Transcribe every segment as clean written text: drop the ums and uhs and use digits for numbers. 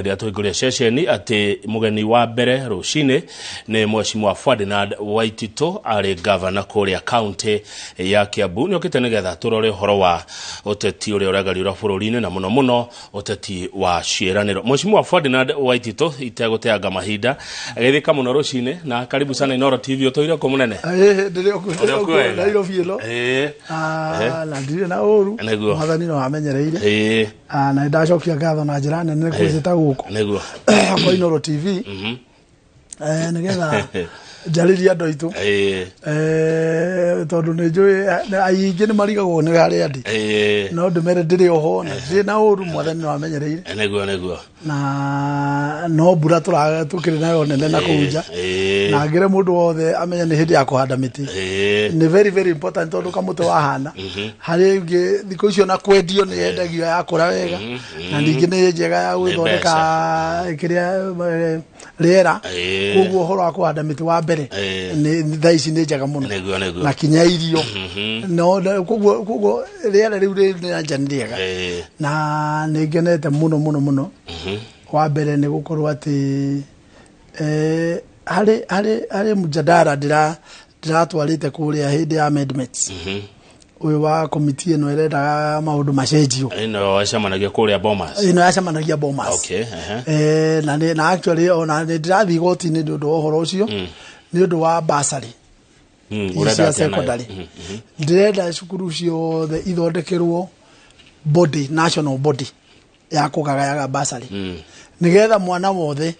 Rĩrĩa tũhingũria ceceni atĩ mũgeni wa mbere rũcinĩ nĩ Mheshimiwa Ferdinand Waititũ, arĩ gavana kũrĩa kaunti ya Kiambu. Nĩ okĩte nĩgetha tũrore ũhoro wa ũteti ũrĩa ũragariũra bũrũri-inĩ na mũno mũno ũteti wa ciĩranĩro. Mheshimiwa Ferdinand Waititũ, itegũteanga mahinda, agĩthĩka mũno rũcinĩ na karibu sana Inooro TV. Ũtũire kũ, mũnene? Ndĩrĩ o Ũrĩ o kuo wega? Nairobi ĩno. Na ndirĩ na ũru. Mwathani no amenyereire. Na nĩndacokia ngatho na njĩra nene kwĩnjĩta gũkũ kwa Inooro TV nĩgetha njarĩrie andũ aitũ, tondũ nĩ njũĩ aingĩ nĩ marigagwo nĩ harĩa ndĩ, no ndĩmere ndĩrĩ oho na ndirĩ na ũru, Mwathani no amenyereire. Nĩguo nĩguo. Na no mbura tũkĩrĩ nayo nene na kũu nja, na ngĩre mũndũ wothe amenye nĩ hĩndĩ ya kũhanda mĩtĩ. Nĩ very very important, tondũ kamũtĩ wahana harĩ ingĩ thikũ icio na kwendio nĩ yendagio yakũra wega, na ningĩ nĩ njega ya gwĩthondeka kĩrĩa rĩera. Koguo ũhoro wa kũhanda mĩtĩ wa mbere nĩ thaa ici nĩ njega mũno. Nĩguo nĩguo. Na kinya irio no koguo rĩera rĩu rĩ na nja nĩ rĩega. Na nĩ ngenete mũno mũno mũno. Wa mbere nĩ gũkorwo atĩ harĩ mjadara ndĩratwarĩte kũrĩa hĩndĩ ya amendments, ũyũ wa komiti ĩno ĩrendaga maũndũ macenjio. Ĩno yacemanagia kũrĩa Bomas? Ĩno yacemanagia Bomas. Na actually ona nĩ ndĩrathiĩ igoti-inĩ nĩ ũndũ wa ũhoro ũcio, nĩ ũndũ wa basarĩ Ũrenda cia atĩa nayo? secondary. Ndĩrenda cukuru ciothe ithondekerwo body, national body ya kũgagayaga basarĩ, nĩgetha mwana wothe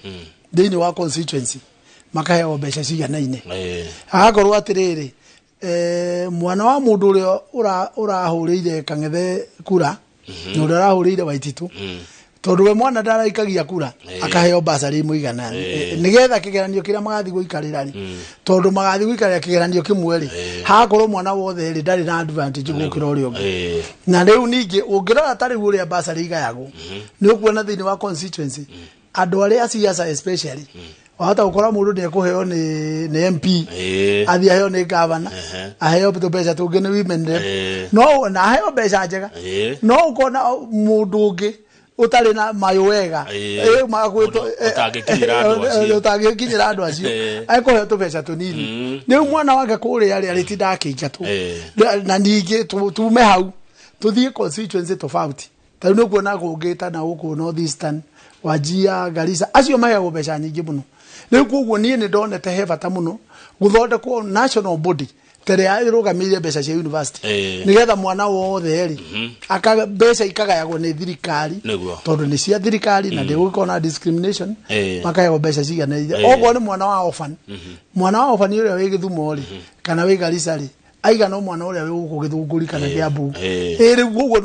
thĩinĩ wa constituency makaheo mbeca ciganaine. Agakorwo atĩrĩrĩ, mwana wa mũndũ ũrĩa ũrahũrĩire Kang'ethe kura na ũrĩa ũrahũrĩire Waititũ, tondũ we mwana ndaraikagia kura, akaheo basarĩ mũigana, nĩgetha kĩgeranio kĩrĩa magathiĩ gũikarĩra rĩ, tondũ magathiĩ gũikarĩra kĩgeranio kĩmwe rĩ, hagakorwo mwana wothe rĩ ndarĩ na advantage gũkĩra ũrĩa ũngĩ. Na rĩu ningĩ ũngĩrora ta rĩu ũrĩa basarĩ igayagwo, nĩ ũkuona thĩinĩ wa constituency andũ arĩa siasa especially, wahota gũkora mũndũ nĩ ekũheo nĩ MP, athiĩ aheo nĩ governor, aheo tũmbeca tũngĩ nĩ women rep, no na aheo mbeca njega, no ũkona mũndũ ũngĩ ũtarĩ na mayũ wega, Mũndũ ũtangĩkinyĩra andũ acio. Ũtangĩkinyĩra andũ acio, ekũheo tũbeca tũnini. Rĩu mwana wake kũrĩa rĩ arĩtinda akĩingatwo. Na ningĩ tume hau tũthiĩ constituency tofauti. Ta rĩu nĩ ũkuona kũngĩ ta na gũkũ North Eastern, Wajir, Garissa, acio maheagwo mbeca nyingĩ mũno. Rĩu koguo niĩ nĩ ndonete he bata mũno gũthondekwo national body ta ĩrĩa ĩrũgamĩrĩire mbeca cia university, nĩgetha mwana wothe rĩ aka mbeca ikagayagwo nĩ thirikari, tondũ nĩ cia thirikari na ndĩgũgĩkorwo na discrimination, makaheo mbeca ciganaine. Okorwo nĩ mwana wa orphan, mwana wa orphan ũrĩa wĩ Gĩthumo rĩ kana wĩ Garissa rĩ, aigana o mwana ũrĩa wĩ gũkũ Gĩthũngũri kana Kĩambu. Rĩu koguo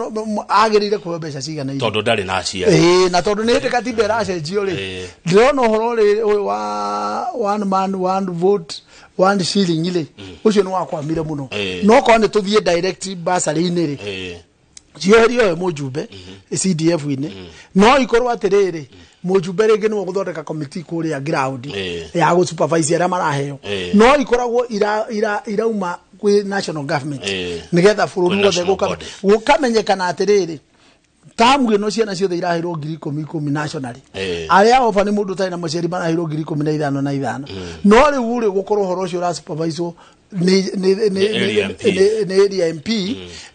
agĩrĩire kũheo mbeca ciganaine tondũ ndarĩ na aciari. Ĩĩ, na tondũ nĩ hĩndĩ katiba ĩracenjio rĩ, ndĩrona ũhoro ũrĩ ũyũ wa one man one vote one shilling rĩ, ũcio nĩ wakwamire mũno. No korwo nĩ tũthiĩ direct basarĩ-inĩ rĩ, cioherio we mũjumbe CDF-inĩ, no ikorwo atĩrĩrĩ, mũjumbe rĩngĩ nĩwe gũthondeka komiti kũrĩa ground ya gũ supervise arĩa maraheo, no ikoragwo irauma kwĩ national government, nĩgetha bũrũri Kwĩ wothe national body. gũkamenyekana atĩrĩrĩ, tamu ĩno ciana ciothe iraheirwo 10,000 10,000 nationally, arĩa oba nĩ mũndũ ũtarĩ na mũciari maraheirwo 15,000 na ithano, no rĩu rĩ gũkorwo ũhoro ũcio ũra superviswo Nĩ area MP. Nĩ area MP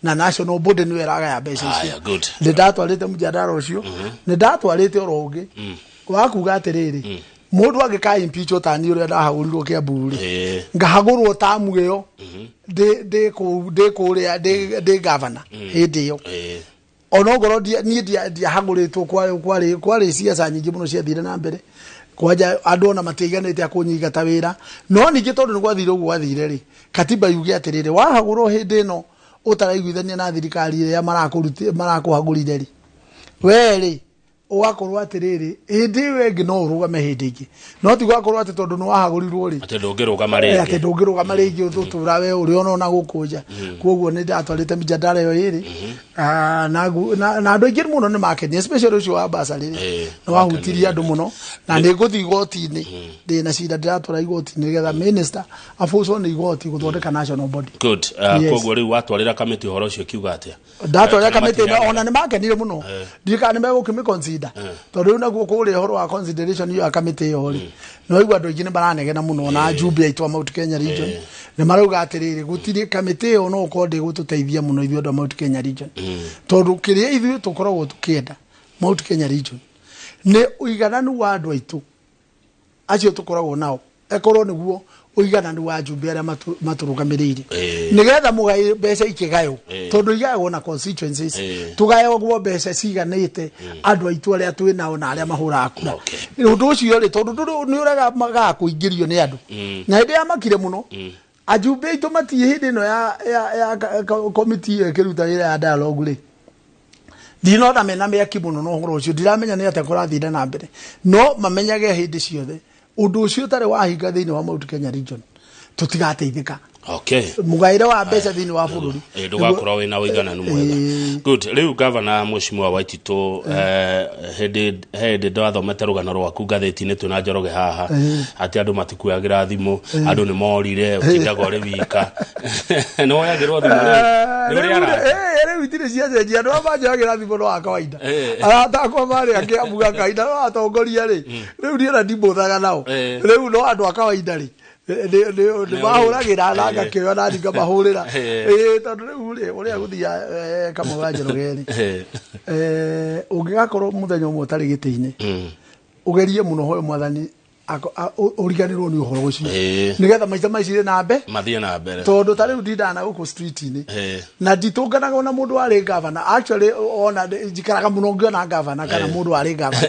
na national body nĩyo ĩragaya mbeca icio. Aya, good. Nĩ ndatwarĩte mjadara ũcio, nĩ ndatwarĩte oro ũngĩ wa kuga atĩrĩrĩ, mũndũ angĩka impeach ta niĩ ũrĩa ndahagũrirwo Kĩambu rĩ, ngahagũrwo tamu ĩyo ndĩ kũu ndĩ kũrĩa ndĩ governor hĩndĩ ĩyo, onokorwo niĩ ndiahagũrĩtwo, kwarĩ ciaca nyingĩ mũno ciathire na mbere, kwanja andũ ona matiaiganĩte a kũnyingata wĩra, no ningĩ tondũ nĩ gwathire ũguo gwathire rĩ, katiba yuge atĩrĩrĩ, wahagũrwo hĩndĩ ĩno ũtaraiguithania na thirikari ĩrĩa marakũhagũrire rĩ, we rĩ ũgakorwo atĩrĩrĩ, hĩndĩ ĩyo ĩngĩ no ũrũgame hĩndĩ ĩngĩ, no ti gwakorwo atĩ tondũ nĩ wahagũrirwo rĩ, atĩ ndũngĩrũgama atĩ rĩngĩ. Ndũngĩrũgama rĩngĩ, ũtũtũra we ũrĩ ona gũkũ nja. Koguo nĩ ndatwarĩte mĩjadara ĩyo ĩrĩ. Ah, na andũ aingĩ mũno nĩ makenire, especially ũcio wa basarĩ rĩ, nĩ wahutirie andũ mũno, na nĩ ngũthiĩ igoti-inĩ, ndĩ na cira ndĩratwara igoti-inĩ nĩgetha minister abucwo nĩ igoti gũthondeka national body. Good. Yes. Koguo rĩu watwarĩra kamĩtĩ ũhoro ũcio kiuga atĩa? Ndatwarĩra Kana kamĩtĩ ĩno, matiheanire? ona nĩ makenire mũno. Ndiũĩ kana nĩ megũkĩmĩ consider. consider tondũ rĩu naguo kũrĩa ũhoro wa consideration iyo ya kamĩtĩ ĩyo rĩ, nĩ waigua andũ aingĩ nĩ maranegena mũno na njumbe aitũ a Mount Kenya region nĩ marauga atĩrĩrĩ, gũtirĩ kamĩtĩ ĩyo no ũkorwo ndĩgũtũteithia mũno ithuĩ andũ a Mount Kenya region, tondũ kĩrĩa ithuĩ tũkoragwo tũkĩenda Mount Kenya region nĩ ũigananu wa andũ aitũ acio tũkoragwo nao, ekorwo nĩguo ũigananu wa njumbe arĩa matũrũgamĩrĩire, nĩgetha mũgaĩ mbeca ikĩgaywo, tondũ igayagwo na constituencies, tũgayagwo mbeca ciganĩte andũ aitũ arĩa twĩ nao na arĩa mahũraga kura. Ũndũ ũcio rĩ, tondũ nĩ ũregaga kũingĩrio nĩ andũ na hĩndĩ ya makire mũno ajumbe aitũ matiĩ hĩndĩ ĩno ya komiti ĩyo ĩkĩruta wĩra ya dialogue rĩ, ndinona mena mĩaki mũno na ũhoro ũcio. Ndiramenya nĩ atĩa kũrathire na mbere, no mamenyage hĩndĩ ciothe ũndũ ũcio ũtarĩ wahinga thĩinĩ wa Mount Kenya region tũtigateithĩka mũgaĩre wa mbeca thĩinĩ wa bũrũri. Ndũgakorwo wĩna ũigananu mwega. Good. Rĩu gavana Mheshimiwa Waititũ, hĩndĩ ndathomete rũgano rwaku ngathĩti-inĩ twĩna Njoroge haha atĩ andũ matikuoyagĩra thimũ, andũ nĩ morire, ũtindaga ũrĩ wika. Nĩ woyagĩrwo thimũ rĩu? Nĩ ũrĩ arata? Rĩu itirĩ ciacenjia. Andũ arĩa manjoyagĩra thimũ no a kawaida, arata akwa marĩ a Kĩambu ga kawaida, no atongoria rĩ, rĩu niĩ ona ndimbũthaga nao. Rĩu no andũ a kawaida rĩ, nĩ mahũragĩra na ngakĩoya na ngamahũrĩra. Tondũ rĩu rĩ, ũrĩa gũthia Kamau wa Njoroge rĩ, ũngĩgakorwo mũthenya ũmwe ũtarĩ gĩtĩ-inĩ, ũgerie mũno hoyo mwathani ũriganĩrwo nĩ ũhoro ũcio, nĩgetha maica maicire na mbe mathiĩ na mbere. Tondũ ta rĩu ndindaga na gũkũ street-inĩ na nditũnganaga ona mũndũ warĩ gavana. Actually, ona njikaraga mũno ngĩona gavana kana mũndũ warĩ gavana.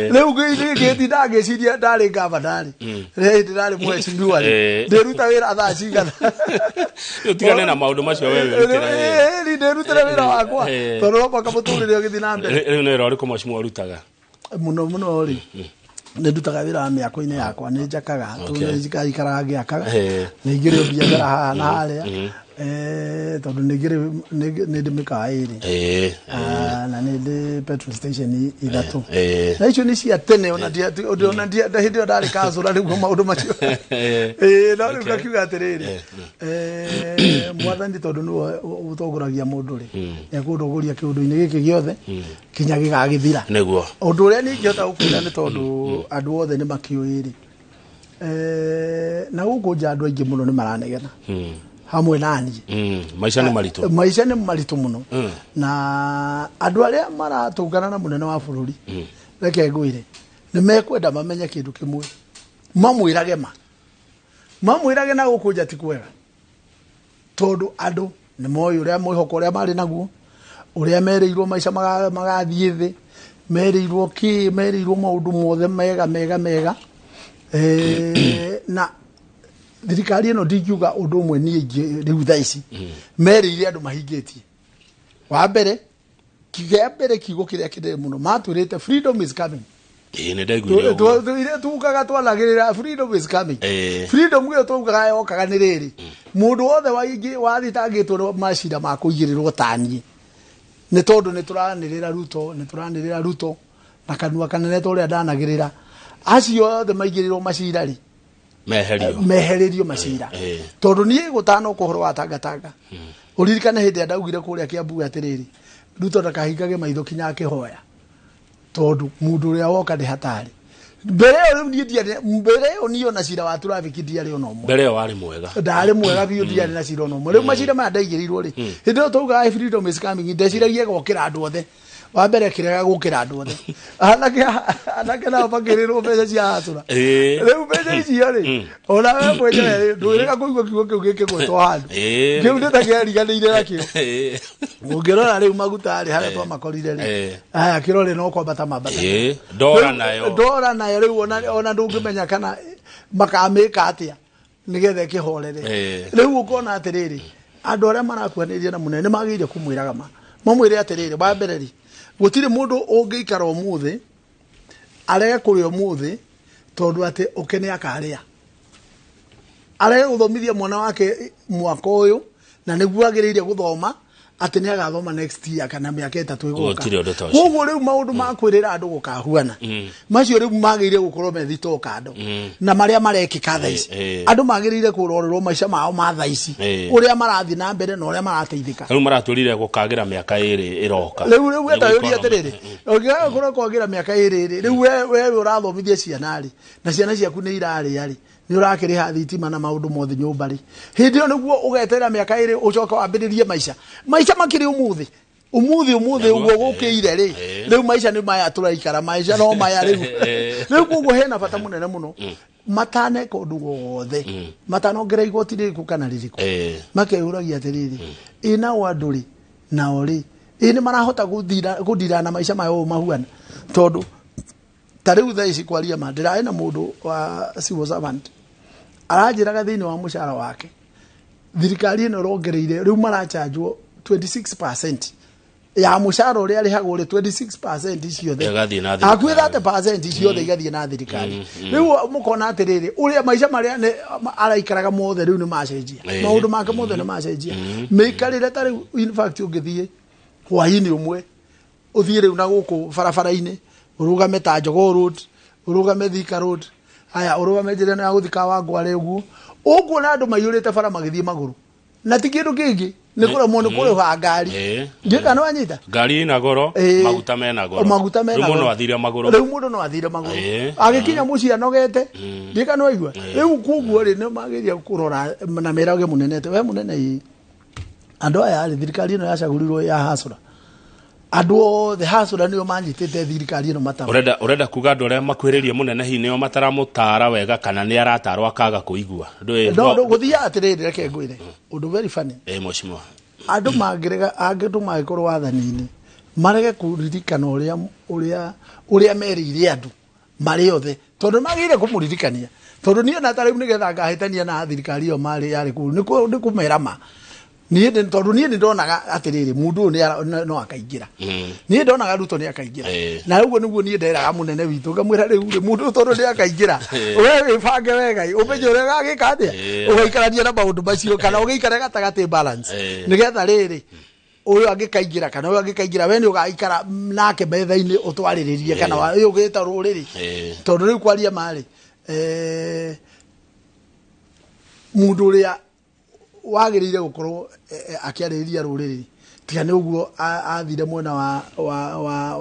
Rĩu ngĩtindaga ngĩciria ndarĩ gavana rĩ, hĩndĩ ndarĩ mheshimiwa rĩ, ndĩruta wĩra thaa cigana? Rĩu tigane na maũndũ macio, we wĩrutĩre wĩra. Ndĩrutĩre wĩra wakwa, tondũ no mũhaka mũtũrĩre ũgĩthiĩ na mbere. Rĩu nĩ wĩra ũrĩkũ mheshimiwa ũrutaga? Mũno mũno rĩ, nĩ ndutaga wĩra wa mĩako-inĩ yakwa, nĩ njakaga, tondũ ikaraga ngĩakaga. Nĩ ngĩrĩ biacara haha na harĩa, tondũ nĩ ngĩrĩ nĩ ndĩ mĩkawa ĩrĩ. Na nĩ ndĩ petrol station 3. Na icio nĩ cia tene, ona hĩndĩ ĩyo ndarĩ kanjũra nĩguo maũndũ macio. No rĩu ngakiuga atĩrĩrĩ, mwathani tondũ nĩwe ũtongoragia mũndũ rĩ, nĩekũndongoria kĩũndũ-inĩ gĩkĩ gĩothe kinya gĩgagĩthira. Ũndũ ũrĩa niĩ ingĩhota gũkwĩra nĩ tondũ andũ othe nĩ makĩũĩ rĩ, na gũkũ nja andũ aingĩ mũno nĩ maranegena hamwe na niĩ. Maica nĩ maritũ. Maica nĩ maritũ mũno, na andũ arĩa maratũngana na mũnene wa bũrũri, reke ngwĩre nĩ mekwenda mamenye kĩndũ kĩmwe, mamwĩrage ma mamwĩrage na gũkũ nja ti kwega, tondũ andũ nĩ moĩ ũrĩa mwĩhoko ũrĩa marĩ naguo, ũrĩa merĩirwo maica magathiĩ thĩ, merĩirwo kĩ, merĩirwo maũndũ mothe mega mega mega. Na thirikari ĩno ndingiuga ũndũ ũmwe niĩ rĩu thaa ici merĩire andũ mahingĩtie. Wa mbere, kĩa mbere, kiugo kĩrĩa kĩnene mũno matwĩrĩte, "Freedom is coming." Ĩĩ, nĩ ndaiguire ũguo. Tugaga twanagĩrĩra "Freedom is coming." Freedom ĩyo tugaga yokaga nĩ rĩrĩ, mũndũ wothe waingĩ wathitangĩtwo nĩ macira ma kũigĩrĩrwo taniĩ, nĩ tondũ nĩ tũranĩrĩra Ruto, nĩ tũranĩrĩra Ruto na kanua kanene ta ũrĩa ndanagĩrĩra, acio othe maigĩrĩrwo macira rĩ, meherio. Mehererio macira. Tondũ niĩ gũtanoka ũhoro wa tangatanga, ũririkane hĩndĩ ĩrĩa ndaugire kũrĩa Kiambu atĩrĩrĩ, Ruto ndakahingage maitho kinya akĩhoya, tondũ mũndũ ũrĩa woka nĩ hatarĩ. Mbere ĩyo rĩu niĩ ndiarĩ, mbere ĩyo niĩ ona cira wa traffic ndiarĩ ona ũmwe. Mbere ĩyo warĩ mwega. Ndarĩ mwega biũ, ndiarĩ na cira ona ũmwe. Rĩu macira maya ndaigĩrĩirwo rĩ, hĩndĩ ĩyo twaugaga "Freedom is coming", ndeciragia gokĩra andũ othe. Wa mbere kĩrega gũkĩra andũ othe, anake nao makĩrĩrwo mbeca cia hacũra. Rĩu mbeca icio rĩ, ona we mwenyewe ndwĩrĩga kũigua kiugo kĩu gĩkĩgwetwo handũ. Kĩu nĩ ta kĩariganĩire nakĩo. Ũngĩrora rĩu maguta rĩ, harĩa twamakorire rĩ, aya kĩrore no kwambata mambata. Ndora nayo. Ndora nayo rĩu ona ndũngĩmenya kana makamĩka atĩa nĩgetha ĩkĩhorere. Rĩu ũkona atĩrĩrĩ, andũ arĩa marakuhanĩrĩria na mũnene nĩ magĩrĩire kũmwĩraga ma mamwĩre atĩrĩrĩ, wa mbere rĩ, gũtirĩ mũndũ ũngĩikara ũmũthĩ arege kũrĩa ũmũthĩ tondũ atĩ ũke nĩ akarĩa, arege gũthomithia mwana wake mwaka ũyũ na nĩguo agĩrĩire gũthoma. Atĩ nĩ agathoma next year kana mĩaka 3 ĩgũka. Gũtirĩ ũndũ ta ũcio. Koguo rĩu maũndũ ma kwĩrĩra andũ gũkahuana macio rĩu magĩrĩire gũkorwo me thitoo kando na marĩa marekĩka thaa ici. Andũ magĩrĩire kũrorerwo maica mao ma thaa ici, ũrĩa marathiĩ na mbere na ũrĩa marateithĩka. Rĩu maratwĩrire gũkagĩra mĩaka 2 ĩroka. Rĩu wetayũria atĩrĩrĩ, ũngĩaga gũkorwo kwagĩra mĩaka 2 rĩ, rĩu we ũrathomithia ciana rĩ, na ciana ciaku nĩ irarĩa rĩ, nĩ ũrakĩrĩha thitima na maũndũ mothe nyũmba rĩ, hĩndĩ ĩyo nĩguo ũgeterera mĩaka 2 ũcoke wambĩrĩrie maica. Maica makĩrĩ ũmũthĩ ũmũthĩ ũmũthĩ ũguo gũkĩire rĩ, rĩu maica nĩ maya tũraikara, maica no maya rĩu. Rĩu koguo hena bata mũnene mũno mataneka ũndũ wothe, matanongerera igoti rĩrĩkũ kana rĩrĩkũ, makeyũragia atĩrĩrĩ, ĩ nao andũ rĩ, nao rĩ, ĩ nĩ marahota gũthira na maica maya ũũ mahuana? Tondũ ta rĩu thaa ici kwaria ma, ndĩrarĩ na mũndũ wa civil servant aranjĩraga thĩinĩ wa mũcara wake thirikari ĩno ĩrongereire, rĩu marachanjwo 26% ya mũcara ũrĩa arĩhagwo rĩ, 26% ciothe Ĩgathiĩ na thirikari. Hakuhĩ 30% ciothe igathiĩ na thirikari. Rĩu mũkona atĩrĩrĩ, ũrĩa maica marĩa araikaraga mothe rĩu nĩ macenjia. Maũndũ make mothe nĩ macenjia, mĩikarĩre. Ta rĩu in fact ũngĩthiĩ hwainĩ ũmwe, ũthiĩ rĩu na gũkũ barabara-inĩ, ũrũgame ta Jogoo Road, ũrũgame Thika Road, haya ũrũgame njĩra ĩno ya gũthiĩ Kawangware ũguo, ũkuona andũ maiyũrĩte bara magĩthiĩ magũrũ, na ti kĩndũ kĩngĩ, nĩ kũremwo nĩ kũrĩha ngari. Ndiũĩ kana wanyita. Ngari ina goro. Maguta mena goro. Maguta mena Rĩu mũndũ goro. athire magũrũ. Rĩu mũndũ no athire magũrũ agĩkinya mũciĩ anogete. Ndiũĩ kana waigua. Rĩu koguo rĩ, nĩ magĩria kũrora na merage mũnene atĩ we mũnene, ĩ andũ aya rĩ, thirikari ĩno yacagũrirwo ya hasũra, andũ othe hasũra nĩo manyitĩte thirikari ĩno matama. Ũrenda kuga andũ arĩa makuhĩrĩirie mũnene hihi nĩo mataramũtara wega, kana nĩ aratarwo akaga kũigua? No no gũthiaga atĩrĩrĩ, reke ngwĩre ũndũ very funny. Mheshimiwa. Andũ mangĩrega, andũ mangĩkorwo wathani-inĩ marege kũririkana ũrĩa merĩire andũ marĩ othe, tondũ magĩrĩire kũmũririkania, tondũ niĩ ona ta rĩu nĩgetha ngahĩtania na thirikari ĩyo marĩ yarĩ kũu nĩ kũmera ma niĩ tondũ niĩ nĩ ndonaga atĩrĩrĩ, mũndũ ũyũ no akaingĩra. Niĩ ndonaga Ruto nĩ akaingĩra. Na ũguo nĩguo niĩ nderaga mũnene witũ, ngamwĩra rĩu rĩ, mũndũ ũyũ tondũ nĩ akaingĩra, we wĩbange wega, ũmenye ũrĩa ũgagĩka atĩa, ũgaikarania na maũndũ macio kana ũgĩikare gatagatĩ, balance, nĩgetha rĩrĩ ũyũ angĩkaingĩra kana ũyũ angĩkaingĩra, we nĩ ũgaikara nake metha-inĩ ũtwarĩrĩrie kana ũyũ ũgĩta rũrĩrĩ. Tondũ rĩu kwaria marĩ, mũndũ ũrĩa wagĩrĩire gũkorwo akĩarĩrĩria rũrĩrĩ, tiga nĩ ũguo athire mwena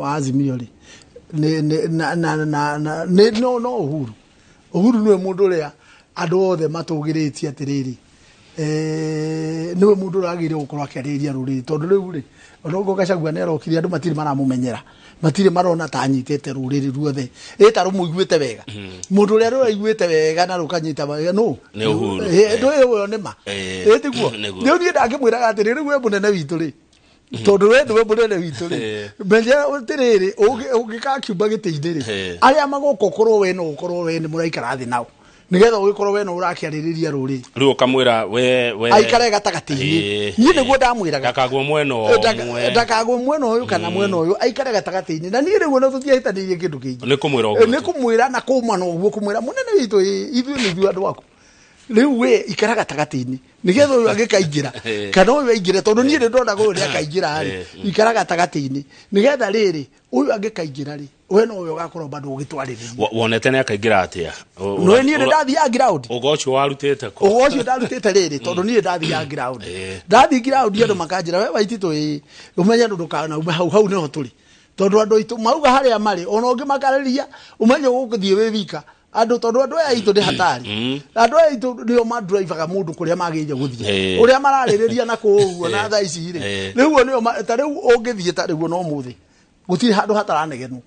wa Azimio rĩ, nĩ nĩ na na na na nĩ no Uhuru nĩwe mũndũ ũrĩa andũ othe matũgĩrĩtie atĩrĩrĩ, nĩwe mũndũ ũrĩa wagĩrĩire gũkorwo akĩarĩrĩria rũrĩrĩ. Tondũ rĩu rĩ, onokorwo Gachagua nĩ arokire, andũ matirĩ maramũmenyera, matirĩ marona ta anyitĩte rũrĩrĩ ruothe, ĩ ta rũmũiguĩte wega. Mũndũ ũrĩa rũraiguĩte wega na rũkanyita wega nũ? Nĩ Uhuru. Ndũĩ ũyũ nĩ ma. Ĩ tiguo? Nĩguo. Rĩu niĩ ndangĩmwĩraga atĩrĩ, rĩu we mũnene witũ rĩ, tondũ we nĩwe mũnene witũ rĩ, menya atĩrĩrĩ, ũngĩkakiuma gĩtĩ-inĩ rĩ, arĩa magoka ũkorwo we no ũkorwo we nĩ mũraikara thĩ nao, nĩgetha ũgĩkorwo we no ũrakĩarĩrĩria rũrĩrĩ. Rĩu ũkamwĩra we Aikare gatagatĩ-inĩ. Niĩ nĩguo ndamwĩraga. Ndakagwo mwena ũmwe. Ndakagwo mwena ũyũ kana mwena ũyũ, aikare gatagatĩ-inĩ. Na niĩ rĩu ona tũtiahĩtanĩirie kĩndũ kĩngĩ. Nĩ kũmwĩra ũguo Nĩ tu. Kũmwĩra na kũma na ũguo kũmwĩra, mũnene witũ, ĩ, ithuĩ nĩ ithuĩ andũ aku, rĩu we ikara gatagatĩ-inĩ nĩgetha ũyũ angĩkaingĩra kana ũyũ aingĩre, tondũ niĩ nĩ ndonaga ũyũ nĩ akaingĩra rĩ, ikara gatagatĩ-inĩ nĩgetha rĩrĩ ũyũ angĩkaingĩra rĩ, we no ũyũ ũgakorwo bado ũgĩtwarĩrĩria. Wonete nĩ akaingĩra atĩa? No niĩ nĩ ndathiaga ground. Ũgo ũcio warutĩte kũ? Ũgo ũcio ndarutĩte rĩrĩ, tondũ niĩ ndathiaga ground, ndathiĩ ground andũ makanjĩra, we Waititũ, ĩ ũmenye andũ ndũkanaume hau, hau nĩho tũrĩ, tondũ andũ aitũ mauga harĩa marĩ, ona ũngĩmakarĩria ũmenye ũgũthiĩ wĩ wika andũ, tondũ andũ aya aitũ nĩ hatari. Andũ aya aitũ nĩo mandrivaga mũndũ kũrĩa magĩrĩire gũthiĩ, ũrĩa mararĩrĩria na kũu ũguo na thaa ici rĩ, rĩu nĩo ta rĩu ũngĩthiĩ, ta rĩu ona ũmũthĩ gũtirĩ handũ hataranegenwo.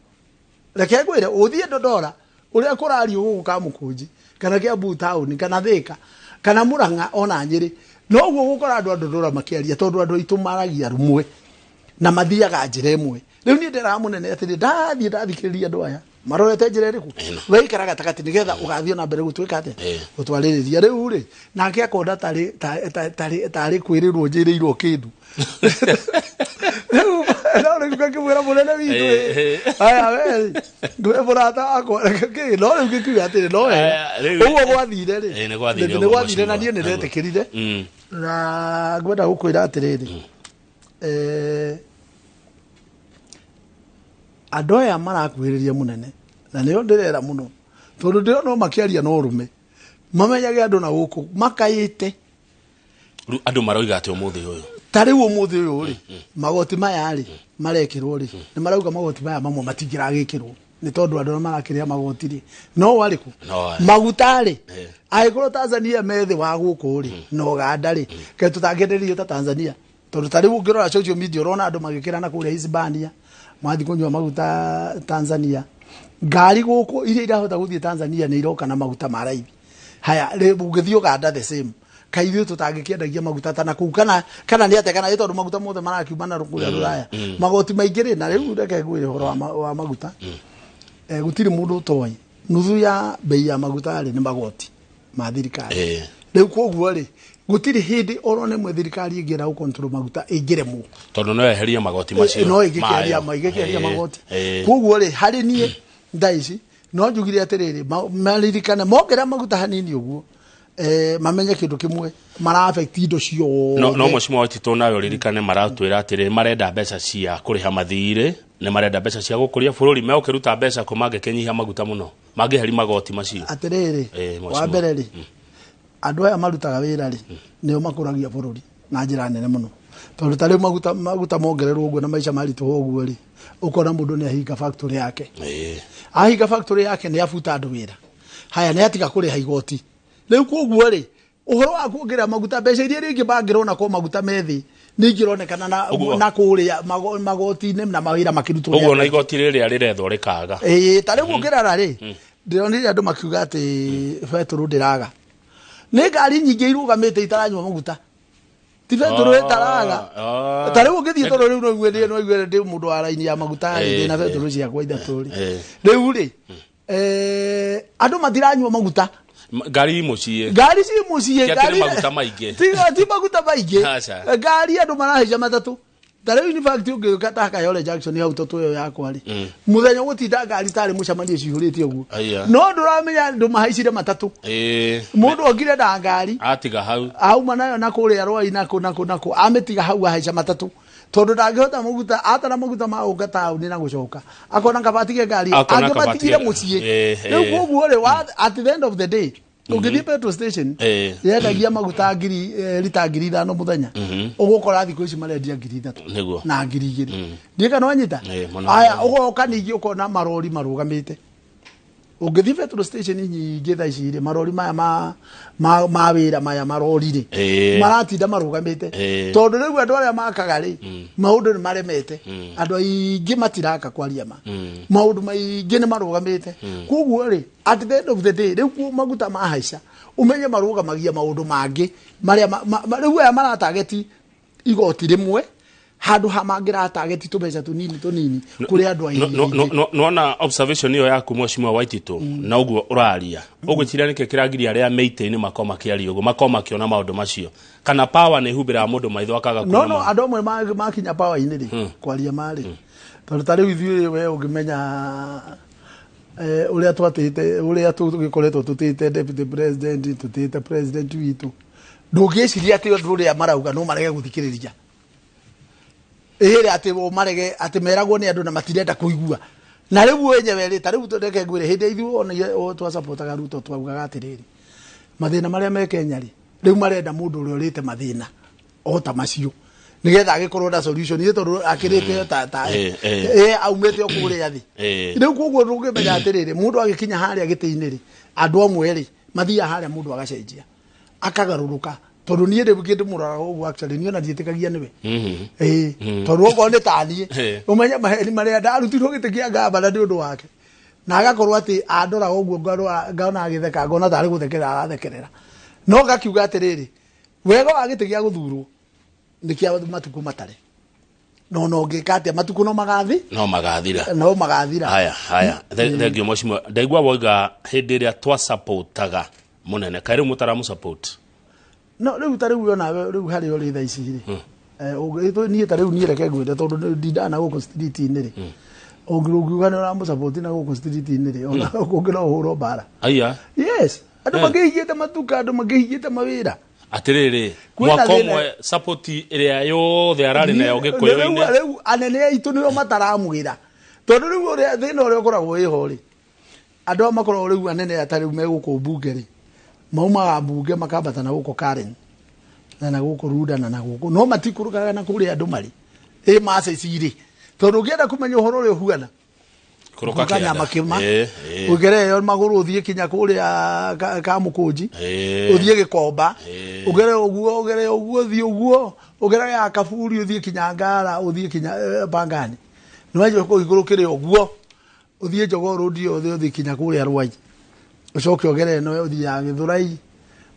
Reke ngwĩre, ũthiĩ Ndondora ũrĩa kũrario gũkũ Kamũkũnji kana Kiambu taũni kana Thĩka kana Mũrang'a ona Nyĩrĩ, noguo gũkora andũ a Ndondora makĩaria, tondũ andũ aitũ maragia rũmwe na mathiaga njĩra ĩmwe. Rĩu niĩ nderaga mũnene atĩrĩ, ndathiĩ ndathikĩrĩria andũ aya marorete njĩra ĩrĩkũ, we ikara gatagatĩ nĩgetha ũgathiĩ na mbere gũtuĩka atĩa, gũtwarĩrĩria. Rĩu rĩ, nake akona tarĩ kwĩrĩrwo njĩrĩirwo kĩndũ. Rĩu no rĩu ngakĩmwĩra, mũnene witũ, ĩ, aya we ndwe mũrata wakwa, reke kĩ, no rĩu ngĩkiuga atĩrĩ, no wega. Aya, Ũguo gwathire rĩ, Nĩ gwathire nĩ ũguo, gwathire na niĩ mheshimiwa. nĩ ndetĩkĩrire. Na ngwenda gũkwĩra atĩrĩrĩ, Andũ aya marakuhĩrĩria mũnene, na nĩo ndĩrera mũno, tondũ ndĩrona o makĩaria na ũrũme, mamenyage andũ na gũkũ makaĩte. Rĩu andũ maroiga atĩ ũmũthĩ ũyũ, ta rĩu ũmũthĩ ũyũ rĩ, magoti maya rĩ marekĩrwo rĩ, nĩ marauga magoti maya mamwe matingĩragĩkĩrwo nĩ tondũ andũ arĩa marakĩrĩa magoti rĩ no warĩkũ. No arĩ. Maguta rĩ, angĩkorwo Tanzania me thĩ wa gũkũ rĩ, na Uganda rĩ, kaĩ tũtangĩenderio ta Tanzania? Tondũ ta rĩu ũngĩrora social media, ũrona andũ magĩkĩra na kũrĩa Hispania, mathiĩ kũnyua maguta Tanzania. Ngari gũkũ iria irahota gũthiĩ Tanzania nĩ iroka na maguta ma raithi. Haya rĩ, ũngĩthiĩ Uganda the same. Kaĩ ithuĩ tũtangĩkĩendagia maguta ta na kũu, kana nĩ atĩa? Kana nĩ tondũ maguta mothe marakiuma na kũrĩa rũraya, magoti maingĩ rĩ? Na rĩu reke ngwĩre ũhoro wa maguta. Gũtirĩ mũndũ ũtoĩ nuthu ya bei ya maguta rĩ nĩ magoti ma thirikari. Rĩu koguo rĩ, gũtirĩ hĩndĩ oro nĩmwe thirikari ĩngĩenda gũcontrol maguta ĩngĩremwo. Tondũ no eherie magoti macio. No ĩngĩkĩeheria mayo. ĩngĩkĩeheria magoti. Koguo rĩ, harĩ niĩ thaa ici no njugire atĩrĩrĩ, maririkane mongerera maguta hanini ũguo, mamenye kĩndũ kĩmwe mara affect indo ciothe. No mheshimiwa Waititũ, nawe ũririkane maratwĩra atĩrĩ, marenda mbeca cia kũrĩha mathirĩ, nĩ marenda mbeca cia gũkũria bũrũri. Megũkĩruta mbeca kũ mangĩkĩnyihia maguta mũno, mangĩheri magoti macio? Atĩrĩrĩ, Mheshimiwa. Wa mbere rĩ, andũ aya marutaga wĩra rĩ, nĩo makũragia bũrũri na njĩra nene mũno, tondũ ta rĩu maguta mongererwo ũguo na maica maritũha ũguo rĩ, ũkona mũndũ nĩ ahinga factory yake. Ahinga factory yake, nĩ abuta andũ wĩra. Haya, nĩ atiga kũrĩha igoti. Rĩu koguo rĩ, ũhoro wa kuongerera maguta, mbeca iria rĩngĩ mangĩrona ko maguta me thĩ nĩ ingĩronekana na, na kũrĩa magoti-inĩ na mawĩra makĩrutwo nĩ Ũguo na andũ. Igoti rĩrĩa rĩrethwo rĩkaga. Ĩĩ, ta rĩu ũngĩrora rĩ, ndĩronire andũ makiuga atĩ betũrũ ndĩraga. Nĩ ngari nyingĩ irũgamĩte itaranyua maguta, ti betũrũ ĩtaraga. Ta rĩu ũngĩthiĩ, tondũ rĩu no igue ndĩ mũndũ wa raini ya maguta rĩ, ndĩna betũrũ ciakwa ithatũ rĩ. Rĩu rĩ, andũ matiranyua maguta. Ngari mũciĩ. Ngari ci mũciĩ. Ti atĩ nĩ maguta maingĩ. Ti maguta maingĩ. Aca. Ngari andũ marahaica matatũ. Ta rĩu in fact ũngĩũka ta Kayole Junction hau tũtũ ĩyo yakwa rĩ, mũthenya gũtinda ngari tarĩ mũcemanio cihũrĩte ũguo. Aya. No ndũramenya andũ mahaicire matatũ. Mũndũ okire na ngari, Atiga hau. Auma nayo na kũrĩa rwai nakũ nakũ nakũ, amĩtiga hau, ahaica matatũ, tondũ ndangĩhota maguta, atara maguta ma ũka taũni na gũcoka, akona kaba atige ngari, Akona kaba angĩmatigire atige. mũciĩ. Rĩu koguo rĩ, at the end of the day, ũngĩthiĩ petrol station yendagia maguta ngiri rita 5,000 mũthenya, ũgũkora thikũ ici marendia 3,000 na 2,000. Ndiĩ kana wanyita. Mũno. Aya, ũgoka ningĩ ũkona marori marũgamĩte. Ũngĩthiĩ petrol station nyingĩ thaa ici rĩ, marori maya ma wĩra maya, marori rĩ, maratinda marũgamĩte, tondũ rĩu andũ arĩa makaga rĩ, maũndũ nĩ maremete. Andũ aingĩ matiraka, kwaria ma, maũndũ maingĩ nĩ marũgamĩte. Koguo rĩ, at the end of the day, rĩu kuo maguta mahaica, ũmenye marũgamagia maũndũ mangĩ marĩa rĩu aya maratageti igoti rĩmwe handũ ha mangĩratageti tũbeca tũnini tũnini kũrĩ andũ aingĩ. Nona observation ĩyo yaku, mheshimiwa Waititũ, na ũguo ũraria, ũgwĩciria nĩkĩ kĩragiria arĩa meitĩ-inĩ makorwo makĩaria ũguo, makorwo makĩona maũndũ macio? Kana power nĩ humbĩraga mũndũ maitho akaga No kuona no maũndũ? Andũ amwe makinya power-inĩ rĩ, kwaria marĩ, tondũ ta rĩu ithuĩ, we ũngĩmenya ũrĩa twatĩte, ũrĩa tũgĩkoretwo tũtĩte deputy president, tũtĩte president witũ, ndũngĩciria atĩ ũndũ ũrĩa marauga no marege gũthikĩrĩria, ĩrĩ atĩ o marege atĩ meragwo nĩ andũ na matirenda kũigua. Na rĩu wenyewe rĩ, ta rĩu reke ngwĩre, hĩndĩ ithuĩ ona twasapotaga Ruto, twaugaga atĩrĩrĩ, mathĩna marĩa me Kenya rĩ, rĩu marenda mũndũ ũrĩa ũrĩte mathĩna o ta macio nigetha agĩkorwo na solution ĩ, tondũ akĩrĩte ta aumĩte o kũrĩa thĩ. Rĩu koguo ndũngĩmenya atĩrĩrĩ, mũndũ agĩkinya harĩa gĩtĩ-inĩ rĩ, andũ amwe rĩ mathiaga harĩa, mũndũ agacenjia, akagarũrũka, tondũ niĩ rĩu kĩndũ mũroraga ũguo, actually niĩ ona ndiĩtĩkagia nĩwe. Ĩĩ, tondũ okorwo nĩ taniĩ, ũmenye maheni marĩa ndarutirwo gĩtĩ kĩa ngavana nĩ ũndũ wake, na agakorwo atĩ andoraga ũguo, ngarora ngona agĩtheka, ngona tarĩ gũthekerera arathekerera, no ngakiuga atĩrĩrĩ, wega wa gĩtĩ gĩa gũthurwo nĩ kĩa matukũ matare, no ũngĩka atĩa, matukũ no magathi. No magathira. No magathira. Haya haya, thengiũ mheshimiwa. Ndaigua woiga hĩndĩ ĩrĩa twasapotaga mũnene, kaĩ rĩu mũtaramũ-support? No rĩu ta rĩu onawe rĩu harĩa ũrĩ thaa ici rĩ, niĩ ta rĩu niĩ reke ngwĩre, tondũ ndindaga na gũkũ street-inĩ rĩ, ũngiuga nĩ ũramũsupport na gũkũ street-inĩ rĩ, ona kũngĩ no ũhũrwo mbara. Aya. Yes, andũ makĩhingĩte matuka, andũ makĩhingĩte mawĩra. Atĩrĩrĩ, Kwĩna mwaka thĩna. ũmwe support ĩrĩa yothe ararĩ nayo Gĩkũyũ-inĩ. Rĩu anene aitũ nĩo mataramwĩra, tondũ rĩu ũrĩa thĩna ũrĩa ũkoragwo wĩho rĩ, andũ aya makoragwo rĩu anene ata rĩu megũkũ mbunge rĩ, maumaga mbunge makambata na gũkũ Karen na gũkũ Runda na gũkũ, no matikũrũkaga na kũrĩa andũ marĩ ĩ maceci rĩ, tondũ ũngĩenda kũmenya ũhoro ũrĩa ũhuana Kũrũka kĩanda. Nyamakĩma, Ĩ, ĩ. ũgere ĩyo magũrũ ũthiĩ kinya kũrĩa Kamũkũnji, ũthiĩ Gĩkomba, ũgere ũguo, ũgere ũguo, ũthiĩ ũguo, ũgere ya Kaburi, ũthiĩ kinya Ngara, ũthiĩ kinya Pangani, nĩwanjia kũu igũrũ kĩrĩ ũguo, ũthiĩ Jogoo Road yothe, ũthiĩ kinya kũrĩa Rwai, ũcoke ũgere ĩno ũthiĩ ya Gĩthũrai,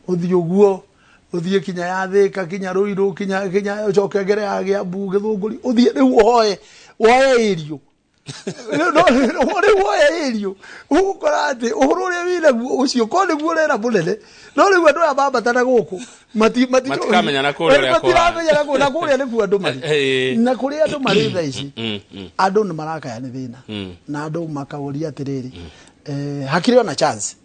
ũthiĩ ũguo, ũthiĩ kinya ya Thĩka, kinya Rũirũ, kinya kinya ũcoke ũgere ya Kĩambu, Gĩthũngũri, ũthiĩ rĩu ũhoe woe ĩrio. Rĩu woe ĩrio, ũgũkora atĩ ũhoro ũrĩa wĩnaguo ũcio ko nĩguo ũrera mũnene, no rĩu andũ aya mambatana gũkũ Matikamenya na kũrĩa ũrĩa kũhana. matiramenya na kũrĩa, na kũrĩa nĩkuo andũ marĩ, na kũrĩa andũ marĩ thaa ici, andũ nĩ marakaya nĩ thĩna, na andũ makaũria atĩrĩrĩ, hakĩrĩ ona chance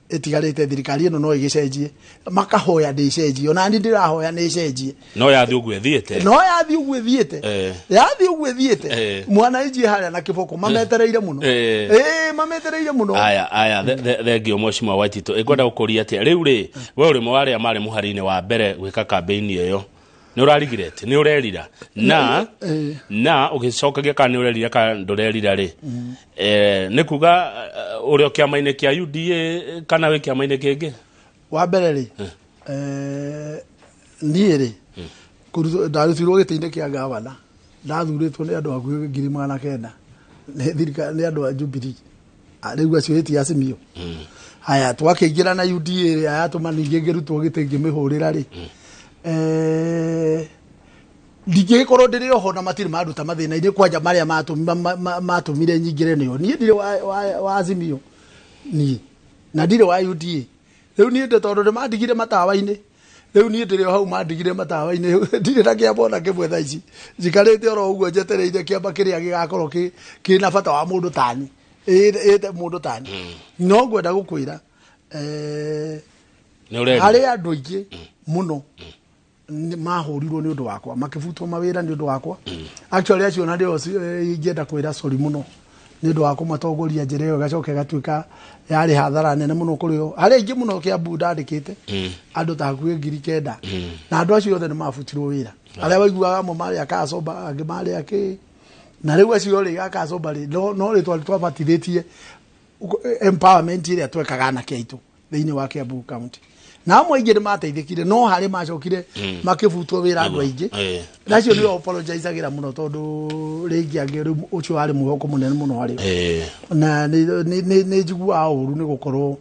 ĩtigarĩte thirikari ĩno no ĩgĩcenjie, makahoya ndĩcenjie, ona niĩ ndĩrahoya nĩ ĩcenjie. No yathiĩ ũguo ĩthiĩte. No yathiĩ ũguo ĩthiĩte, yathiĩ ũguo ĩthiĩte, mwananchi harĩa na kĩboko mametereire mũno. Ĩĩ, mametereire mũno. Aya, aya, thengio Mheshimiwa Waititũ. Ĩngwenda gũkũria atĩa rĩu rĩ, we ũrĩ ũmwe wa arĩa marĩ mũhari-inĩ wa mbere gwĩka kambĩini ĩyo, nĩ ũrarigirete, nĩ ũrerira na na ũgĩcokagia kana nĩ ũrerira kana ndũrerira rĩ, nĩ kuga ũrĩ o kĩama-inĩ kĩa UDA kana wĩ kĩama-inĩ kĩngĩ? Wa mbere rĩ, niĩ rĩ, ndarutirwo gĩtĩ-inĩ kĩa gavana, ndathurĩtwo nĩ andũ hakuhĩ 900,000 nĩ thirikari, nĩ andũ a Jubilee. Rĩu acio ĩti Azimio. Haya, twakĩingĩra na UDA ĩrĩa yatũma ningĩ ngĩrutwo gĩtĩ ngĩmĩhũrĩra rĩ, ndingĩgĩkorwo ndĩrĩ oho na matirĩ manduta mathĩna-inĩ kwanja marĩa matũmire nyingĩre nĩo. Niĩ ndirĩ wa Azimio niĩ, na ndirĩ wa UDA. Rĩu niĩ tondũ nĩ mandigire matawa-inĩ, rĩu niĩ ndĩrĩ o hau mandigire matawa-inĩ, ndirĩ na kĩamba ona kĩmwe thaa ici, njikarĩte oro ũguo njetereire kĩamba kĩrĩa gĩgakorwo kĩna bata wa mũndũ tani, ĩte mũndũ tani. No ngwenda gũkwĩra, Nĩ ũrerira. harĩ andũ aingĩ mũno mahũrirwo nĩ ũndũ wakwa, makĩbutwo mawĩra nĩ ũndũ wakwa. Actually acio na nĩo ingĩenda kwĩra sorry mũno nĩ ũndũ wa kũmatongoria njĩra ĩyo ĩgacoka ĩgatuĩka yarĩ hathara nene mũno kũrĩ o. Harĩ aingĩ mũno Kĩambu ndandĩkĩte andũ ta hakuhĩ 9,000, na andũ acio othe nĩ mabutirwo wĩra. Arĩa waiguaga amwe marĩ a Kacoba, angĩ marĩ a kĩ, na rĩu acio rĩ a Kacoba rĩ, no rĩtwa twabatithĩtie empowerment ĩrĩa twekaga anake aitũ thĩinĩ wa Kiambu County, na amwe aingĩ nĩ mateithĩkire, no harĩ macokire makĩbutwo wĩra andũ aingĩ. Na acio nĩo apologizagĩra mũno, tondũ rĩngĩ angĩ rĩu ũcio warĩ mwĩhoko mũnene mũno harĩ o. Na nĩ njiguaga ũru nĩ gũkorwo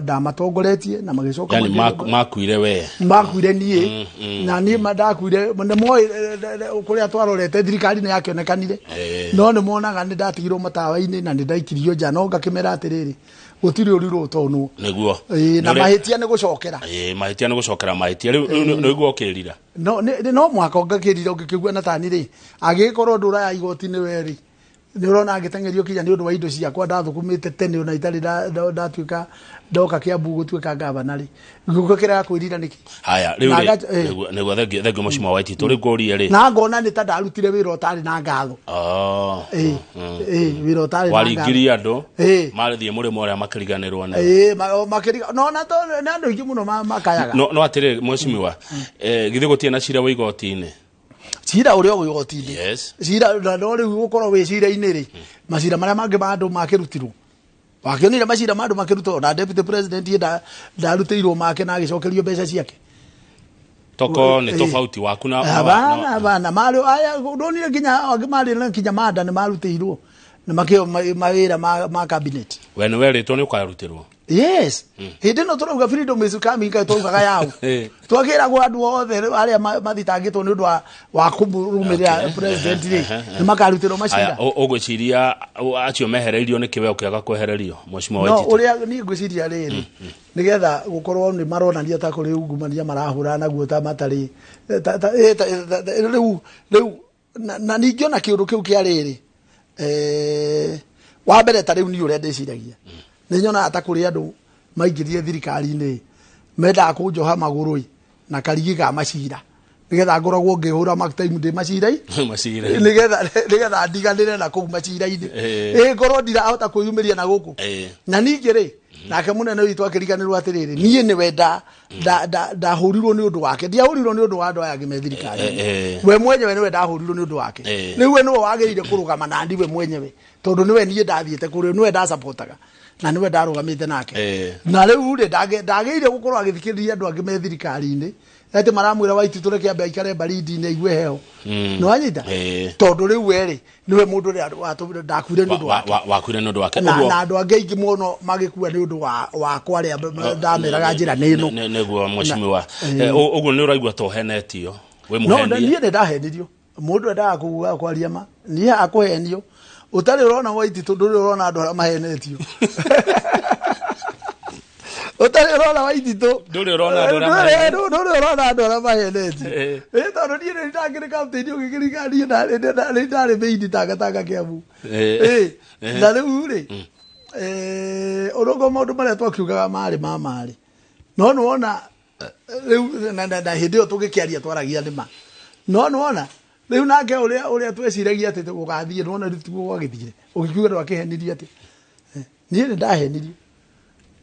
ndamatongoretie na magĩcoka Yani makuire we. Makuire niĩ, na niĩ ndakuire nĩ moĩ kũrĩa twarorete thirikari nĩ yakĩonekanire, no nĩ monaga nĩ ndatigirwo matawa-inĩ na nĩ ndaikirio nja, no ngakĩmera atĩrĩrĩ, gũtirĩ ũrirũ ũtonwo. Nĩguo. Ĩĩ, na mahĩtia nĩ gũcokera. Ĩĩ, mahĩtia nĩ gũcokera mahĩtia. Rĩu nĩ ũiguo ũkĩrira? No no mũhaka ngakĩrira ũngĩkĩgua na tani rĩ, angĩgĩkorwo ndũraya igoti-inĩ we rĩ, nĩ ũrona ngĩteng'erio kinya nĩ ũndũ wa indo ciakwa ndathũkũmĩte tene ona itarĩ ndatuĩka ndoka Kiambu gũtuĩka gavana rĩ, ngũkĩrega kwĩrira nĩkĩ? Haya, rĩu Na rĩ, nĩguo, thengio Mheshimiwa Waititũ. Rĩu ngũrie rĩ, na ngona nĩ ta ndarutire wĩra ũtarĩ na ngatho. Ĩĩ, ĩĩ, wĩra ũtarĩ na ngatho. Waringirie andũ marĩthiĩ mũrĩmo ũrĩa makĩriganĩrwo nĩ. Ĩĩ, makĩriga no na to nĩ andũ aingĩ mũno makayaga. No atĩrĩrĩ Mheshimiwa, githĩ gũtirĩ na cira wa igoti-inĩ? Cira ũrĩa wĩ igoti-inĩ. Cira na no rĩu gũkorwo wĩ cira-inĩ rĩ, macira marĩa mangĩ ma andũ makĩrutirwo. Wakĩonire macira ma andũ makĩrutwo na deputy president ye ndarutĩirwo make na agĩcokerio mbeca ciake. Toko nĩ tofauti waku na Hapana, hapana. Marĩ aya ndonire nginya angĩ marĩ na nginya manda nĩ marutĩirwo. Nĩ makĩo mawĩra ma cabinet. We nĩ werĩtwo nĩ ũkarutĩrwo? Yes. Hĩndĩ ĩno tũrauga freedom is coming, kaĩ twaugaga yaũ. Twakĩragwo andũ othe arĩa mathitangĩtwo nĩ ũndũ wa kũmũrũmĩrĩra president rĩ, nĩ makarutĩrwo macira. Aya, ũgwĩciria acio mehereirio nĩkĩ we ũkĩaga kwehererio, Mheshimiwa No, Waititũ? ũrĩa niĩ ngwĩciria rĩrĩ, nĩgetha gũkorwo nĩ maronania ta kũrĩ ungumania marahũra naguo ta matarĩ, ta, ta, ta, ta, ta, rĩu, rĩu, na, na ningĩ ona kĩũndũ kĩu kĩa rĩrĩ, wa mbere ta rĩu niĩ ũrĩa ndĩciragia, nĩ nyonaga ta kũrĩ andũ maingĩrire thirikari-inĩ Mendaga kũnjoha magũrũ ĩ na karigi ka macira nigetha ngoragwo ngĩhũra mark time ndĩ macira-inĩ, Macira. Nigetha ndiganĩre na kũu macira-inĩ, ĩ ngorwo ndirahota kwĩyumĩria na gũkũ. Na ningĩ rĩ, nake mũnene witũ akĩriganĩrwo atĩrĩrĩ, niĩ nĩwe ndahũrirwo nĩ ũndũ wake, ndiahũrirwo nĩ ũndũ wa andũ aya angĩ me thirikari. We mwenyewe nĩwe ndahũrirwo nĩ ũndũ wake. Rĩu we nĩwe wagĩrĩire kũrũgama na ndiwe mwenyewe, tondũ nĩwe niĩ ndathiĩte kũrĩ nĩwe ndasapotaga na nĩwe ndarũgamĩte nake. Na rĩu rĩ, ndagĩrĩire gũkorwo agĩthikĩrĩria andũ angĩ me thirikari-inĩ atĩ maramwĩra Waititũ reke ambe aikare baridi-inĩ aigue heho. Nĩwanyita? Tondũ rĩu we rĩ, nĩwe mũndũ ũrĩa ndakuire nĩ ũndũ wake. Wakuire nĩ ũndũ wake. Na na andũ angĩ aingĩ mũno magĩkua nĩ ũndũ wa wakwa, arĩa ndameraga njĩra nĩ ĩno. Nĩguo mheshimiwa. Ũguo nĩ ũraigua ta ũhenetio wĩ No mũhenie? Niĩ nĩ ndahenirio. Mũndũ endaga kuga kwaria ma, niĩ akũhenio ũtarĩ ũrona Waititũ, ndũrĩ ũrona andũ arĩa mahenetio. Ũtarĩ ũrona Waititũ. Ndũrĩ ũrona andũ arĩa mahenetio. Ndũrĩ ũrona andũ arĩa mahenetio. Ĩ tondũ niĩ nĩ ndakĩrĩ captain ũgĩkĩringa, niĩ nĩ ndarĩ main Tangatanga Kĩambu. Ĩ na rĩu rĩ, ũrongo maũndũ marĩa twakiugaga marĩ ma marĩ no nĩ wona rĩu na hĩndĩ ĩyo tũgĩkĩaria twaragia nĩ ma, no nĩ wona rĩu nake ũrĩa tweciragia atĩ gũgathiĩ, nĩ wona rĩu tiguo gwagĩthire. Ũgĩkiuga ndwakĩhenirio atĩ. Niĩ nĩ ndahenirio,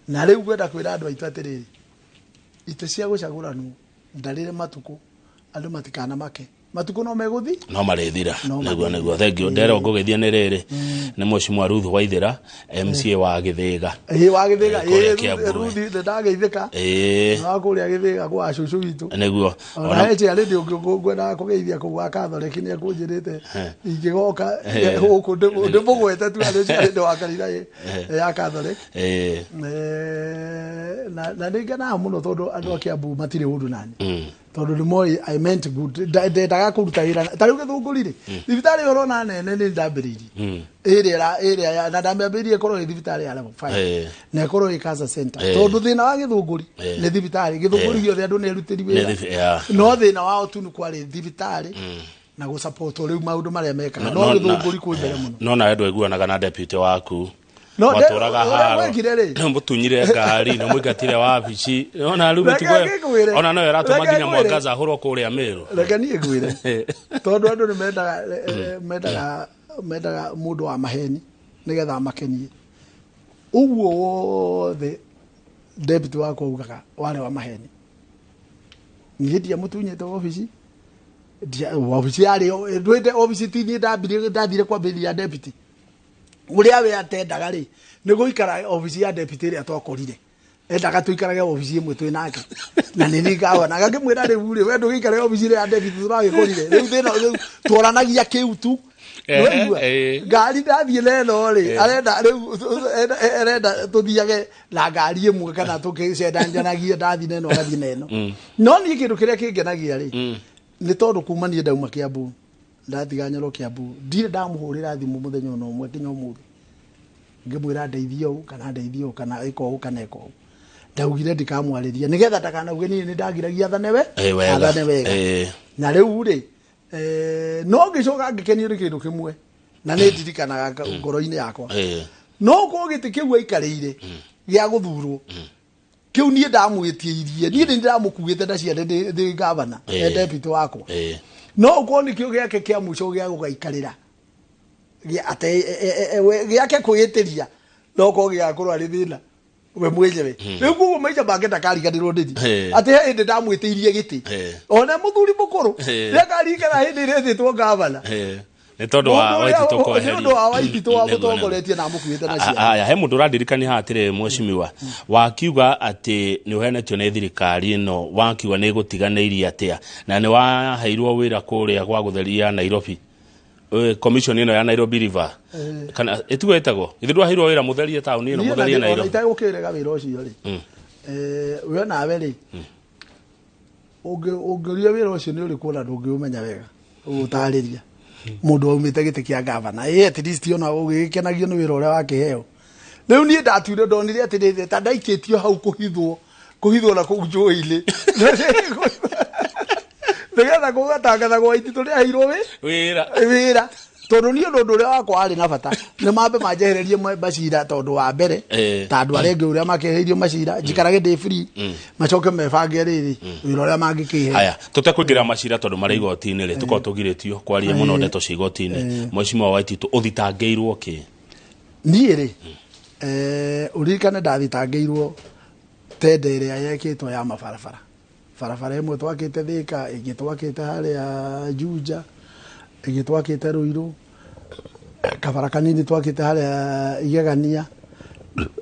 na rĩu ngwenda kwĩra andũ aitũ atĩrĩrĩ, itĩ cia gũcagũranwo ndarĩre matukũ, andũ matikanamake, matukũ no megũthi. No marĩthira. No Nĩguo. Marĩthira. Nĩguo, thank you. Ndero ngũgĩthiĩ nĩ rĩrĩ, nĩ mheshimiwa Ruth Waithĩra, MCA wa Gĩthĩga. Ĩ wa Gĩthĩga. Kũrĩa Kĩambu. Ruthi, nĩ ndageithĩka. Wa kũrĩa Gĩthĩga gwa cũcũ witũ. Ona he chairlady ũngĩ ngwendaga kũgeithia kũu wa Catholic, nĩ ekũnjĩrĩte ingĩgoka gũkũ ndĩmũgwete tu, arĩ chairlady wa kanitha ya Catholic. Na nĩ ngenaga mũno tondũ andũ a Kiambu matirĩ ũru nani, tondũ nĩ moĩ I meant good. Ndendaga kũruta wĩra ta rĩu Gĩthũngũri rĩ, thibitarĩ ĩyo ũrona nene nĩ ndambĩrĩirie ĩrĩa ĩrĩa na ndamĩambĩrĩirie ĩkorwo ĩ thibitarĩ ya level 5 na ĩkorwo ĩ cancer center, tondũ thĩna wa Gĩthũngũri nĩ thibitarĩ. Gĩthũngũri gĩothe andũ nĩ erutĩri wĩra, no thĩna wao tu nĩ kwarĩ thibitarĩ na gũsupport rĩu maũndũ marĩa mekaga, no Gĩthũngũri kwĩ mbere mũno. No nawe ndwaiguanaga na deputy waku. No, Mwatũraga ũrĩa haro. gwekire rĩ. Nĩ mũtunyire ngari, nĩ mũingatire wabici, ona rĩu Reke mĩtugo ngĩkwĩre. ona no ĩratũma Reke nginya ngwĩre. Mwangaza ahũrwo kũrĩa Meru. Reke niĩ ngwĩre, tondũ andũ nĩ mendaga mendaga mũndũ wa maheni nĩgetha amakenie. Ũguo wothe deputy wakwa augaga warĩ wa maheni. Niĩ ndiamũtunyĩte wabici. Wabici yarĩ ndwĩte wabici ti niĩ ndambirie, ndathire kwambĩrĩria deputy. Ũrĩa we atendaga rĩ, nĩ gũikara obici ya deputy ĩrĩa twakorire, endaga tũikarage obici ĩmwe twĩ nake, na nĩ niĩ ngawonaga ngĩmwĩra, rĩu rĩ, we ndũgĩikare obici ĩrĩa ya deputy tũragĩkorire. Rĩu thĩna rĩu twaranagia kĩu tu. Nĩwaigua? Ngari ndathiĩ na ĩno rĩ, arenda rĩu arenda tũthiage na ngari ĩmwe kana tũgĩcenjanagie, ndathiĩ na ĩno agathiĩ na ĩno. No niĩ kĩndũ kĩrĩa kĩngenagia rĩ, nĩ tondũ kuma niĩ ndauma Kĩambu, ndatiga Nyoro Kĩambu, ndirĩ ndamũhũrĩra thimũ mũthenya ona ũmwe nginya ũmũthĩ ngĩmwĩra ndeithie ũũ kana ndeithie ũũ kana ĩka ũũ kana ĩka ũũ. Ndaugire ndikamwarĩria nĩgetha ndakanauge niĩ nĩ ndagiragia athane we Wega. athane wega. Na rĩu rĩ, no ngĩcoka ngĩkenio nĩ kĩndũ kĩmwe na nĩ ndirikanaga ngoro-inĩ yakwa. No korwo gĩtĩ kĩu aikarĩire gĩa gũthurwo kĩu niĩ ndamwĩtiirie, niĩ nĩ ndamũkuĩte na ciana ndĩ gavana, deputy wakwa. No ũkorwo nĩkĩo gĩake kĩa mũico gĩa gũgaikarĩra ate gĩake kwĩĩtĩria, no korwo gĩgakorwo arĩ thĩna we mwenyewe rĩu. Koguo maica make ndakariganĩrwo nĩni atĩ he hĩndĩ ndamwĩtĩirie gĩtĩ, ona mũthuri mũkũrũ nĩakarikana hĩndĩ ĩrĩa ĩtĩtwo gavana. Nĩ tondũ wa Mũndũ Waititũ nĩ kweherio. ũndũ wa Waititũ wa Nĩguo, nĩguo. mũtongoretie na amũkuĩte na ciana. Aya, he mũndũ ũrandirikania haha atĩrĩ, mheshimiwa, wakiuga atĩ nĩ ũhenetio nĩ thirikari ĩno, wakiuga nĩ ĩgũtiganĩirie atĩa na nĩ waheirwo wĩra kũrĩa gwa gũtheria Nairobi? Commission ĩno ya Nairobi River kana ĩtiguo ĩtagwo, ithuĩ ndwaheirwo wĩra mũtherie taũni ĩno, Niĩ mũtherie ona Nairobi. Itegũkĩrega wĩra ũcio rĩ, we nawe rĩ, ũngĩũria wĩra ũcio nĩ ũrĩkũ, ona ndũngĩũmenya wega ũgũtarĩria mũndũ waumĩte gĩtĩ kĩa gavana. Ĩ at least ona ũgĩgĩkenagio nĩ wĩra ũrĩa wakĩheo. Rĩu niĩ ndatuire ndonire atĩrĩrĩ, ta ndaikĩtio hau kũhithwo kũhithwo na kũu njũĩ-inĩ nĩgetha gũgatangathagwo Waititũ nĩ aheirwo wĩ wĩra. Wĩra. Tondũ niĩ ũndũ ũrĩa wakwa warĩ na bata nĩ mambe manjehererie macira, tondũ wa mbere ta andũ arĩa angĩ ũrĩa makehereirio macira, njikarage ndĩ free, macoke mebange rĩrĩ wĩra ũrĩa mangĩkĩhe. Haya, tũtekũingĩra macira tondũ marĩ igoti-inĩ rĩ, tũkorwo tũgirĩtio kwaria mũno ndeto cia igoti-inĩ. Mheshimiwa Waititu, ũthitangĩirwo kĩ? Niĩ rĩ, ũririkane ndathitangĩirwo tenda ĩrĩa yekĩtwo ya mabarabara. Barabara ĩmwe twakĩte Thĩka, ĩngĩ twakĩte harĩa Juja, ĩngĩ twakĩte Ruiru, kabara kanini twakĩte harĩa Igegania,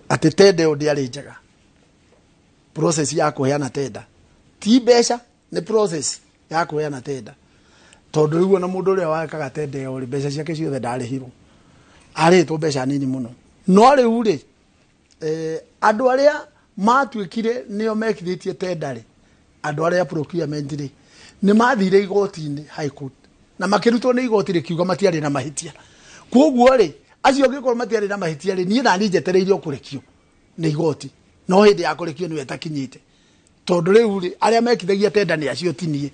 atĩ tenda ĩyo ndĩarĩ njega. Process ya kũheana tenda ti mbeca, nĩ process ya kũheana tenda, tondũ rĩu ona mũndũ ũrĩa wakaga tenda ĩyo rĩ, mbeca ciake ciothe ndarĩhirwo, arĩhĩtwo mbeca nini mũno. No rĩu rĩ, andũ arĩa matuĩkire nĩo mekithĩtie tenda rĩ, andũ arĩa procurement rĩ, nĩ mathire igoti-inĩ, High Court, na makĩrutwo nĩ igoti rĩkiuga matiarĩ na mahĩtia. Koguo rĩ, acio angĩkorwo matiarĩ na mahĩtia rĩ, niĩ nani njetereire o kũrekio nĩ igoti, no hĩndĩ ya kũrekio nĩyo ĩtakinyĩte, tondũ rĩu rĩ, arĩa mekithagia tenda nĩ acio, ti niĩ.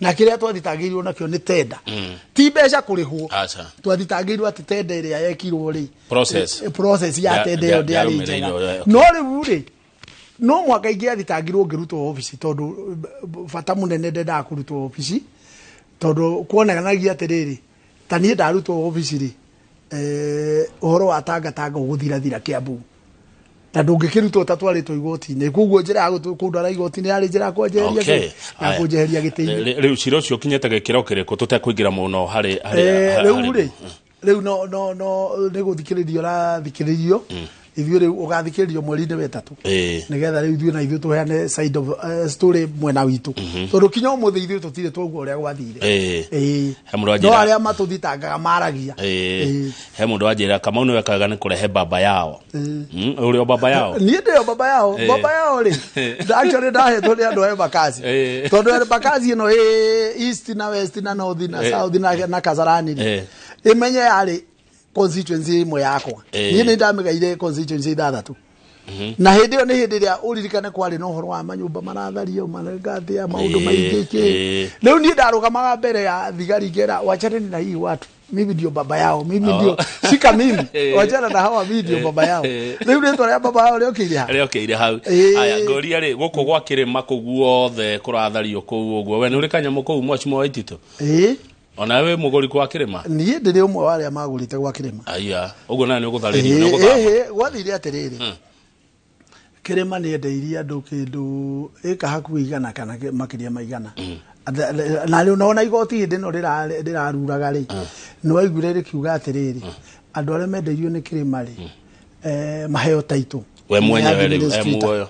Na kĩrĩa twathitangĩirwo nakĩo nĩ tenda, ti mbeca kũrĩhwo. Aca. Twathitangĩirwo atĩ tenda ĩrĩa yekirwo rĩ, Process. Process ya tenda ĩyo ndĩarĩ njega. Ndĩarũmĩrĩirwo, okay. No rĩu rĩ, no mwaka ingĩathitangirwo ngĩrutwo obici, tondũ bata mũnene ndendaga kũrutwo obici, tondũ kuonanagia atĩrĩrĩ, ta niĩ ndarutwo obici rĩ, ũhoro wa tangatanga ũgũthirathira Kiambu, na ndũngĩkĩrutwo ũtatwarĩtwo igoti-inĩ. Koguo njĩra ya kũndwara igoti-inĩ yarĩ njĩra ya kwanjeheria ya kũnjeheria gĩtĩ-inĩ. Rĩu cira ũcio ũkinyĩte gĩkĩro kĩrĩkũ, tũtekũingĩra mũno harĩ Rĩu rĩ, rĩu no nĩ gũthikĩrĩrio ũrathikĩrĩrio. Ithuĩ rĩu ũgathikĩrĩrio mweri-inĩ wa ĩtatũ, nĩgetha rĩu ithuĩ na ithuĩ tũheane side of story mwena witũ, tondũ kinya ũmũthĩ ithuĩ tũtirĩ twaigua ũrĩa gwathire. He mũndũ No arĩa matũthitangaga maragia. He mũndũ wanjĩra Kamau nĩ wekaga nĩ kũrehe baba yao. Ũrĩ o baba yao? Niĩ ndĩo baba yao. Baba yao rĩ, actually ndahetwo nĩ andũ a Embakasi, tondũ Embakasi ĩno ĩ east na west na north na south na Kasarani rĩ, ĩmenye yarĩ constituency ĩmwe yakwa. Niĩ nĩ ndamĩgaire constituency ithathatũ, na hĩndĩ ĩyo nĩ hĩndĩ ĩrĩa ũririkane kwarĩ na ũhoro wa manyũmba marathario marangathĩa maũndũ maingĩ kĩ. Rĩu niĩ ndarũgamaga mbere ya thigari ngera, "Wachaneni na hii watu, mimi ndio baba yao, mimi ndio, shika mimi, wachana na hawa, mimi ndio baba yao." Rĩu rĩtwa rĩa baba yao rĩokĩire ha? Rĩokĩire hau. Aya, ngũria rĩ, gũkũ gwa kĩrĩma kũu guothe kũrathario kũu ũguo, we nĩ ũrĩ kanyamũ kũu, Mheshimiwa Waititu? Ĩĩ. Ona we mũgũri kwa kĩrĩma? Niĩ ndĩrĩ ũmwe wa arĩa magũrĩte gwa kĩrĩma. Aya, ũguo nawe nĩ ũgũtharĩrio, nĩ ũgũthama? Gwathire atĩrĩrĩ, kĩrĩma nĩ endeirie andũ kĩndũ ĩka hakuhĩ 100 kana makĩria ma 100. Na rĩu nona igoti hĩndĩ ĩno rĩraruraga rĩ, nĩ waiguire rĩkiuga atĩrĩrĩ, andũ arĩa mendeirio nĩ kĩrĩma rĩ, maheo taitũ. We mwenyewe rĩu e Administrator. muoyo?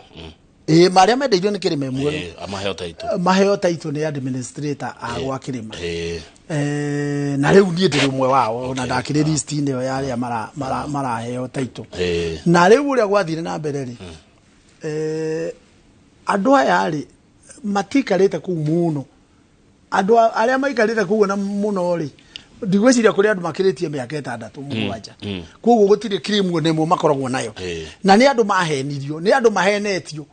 Ĩĩ, marĩa mendeirio nĩ kĩrĩma e muoyo. Amaheo taitũ. Maheo taitũ nĩ administrator a gwa kĩrĩma. Na rĩu niĩ ndĩrĩ ũmwe wao, ona ndakĩrĩ list-inĩ ĩyo ya arĩa maraheo taitũ. Na rĩu ũrĩa gwathire na mbere rĩ, andũ aya rĩ, matiikarĩte kũu mũno. Andũ arĩa maikarĩte kũu na mũno rĩ, ndigwĩciria kũrĩ andũ makĩrĩtie mĩaka 6, 7. Koguo gũtirĩ claim ona ĩmwe makoragwo nayo. Na nĩ andũ mahenirio, nĩ andũ mahenetio,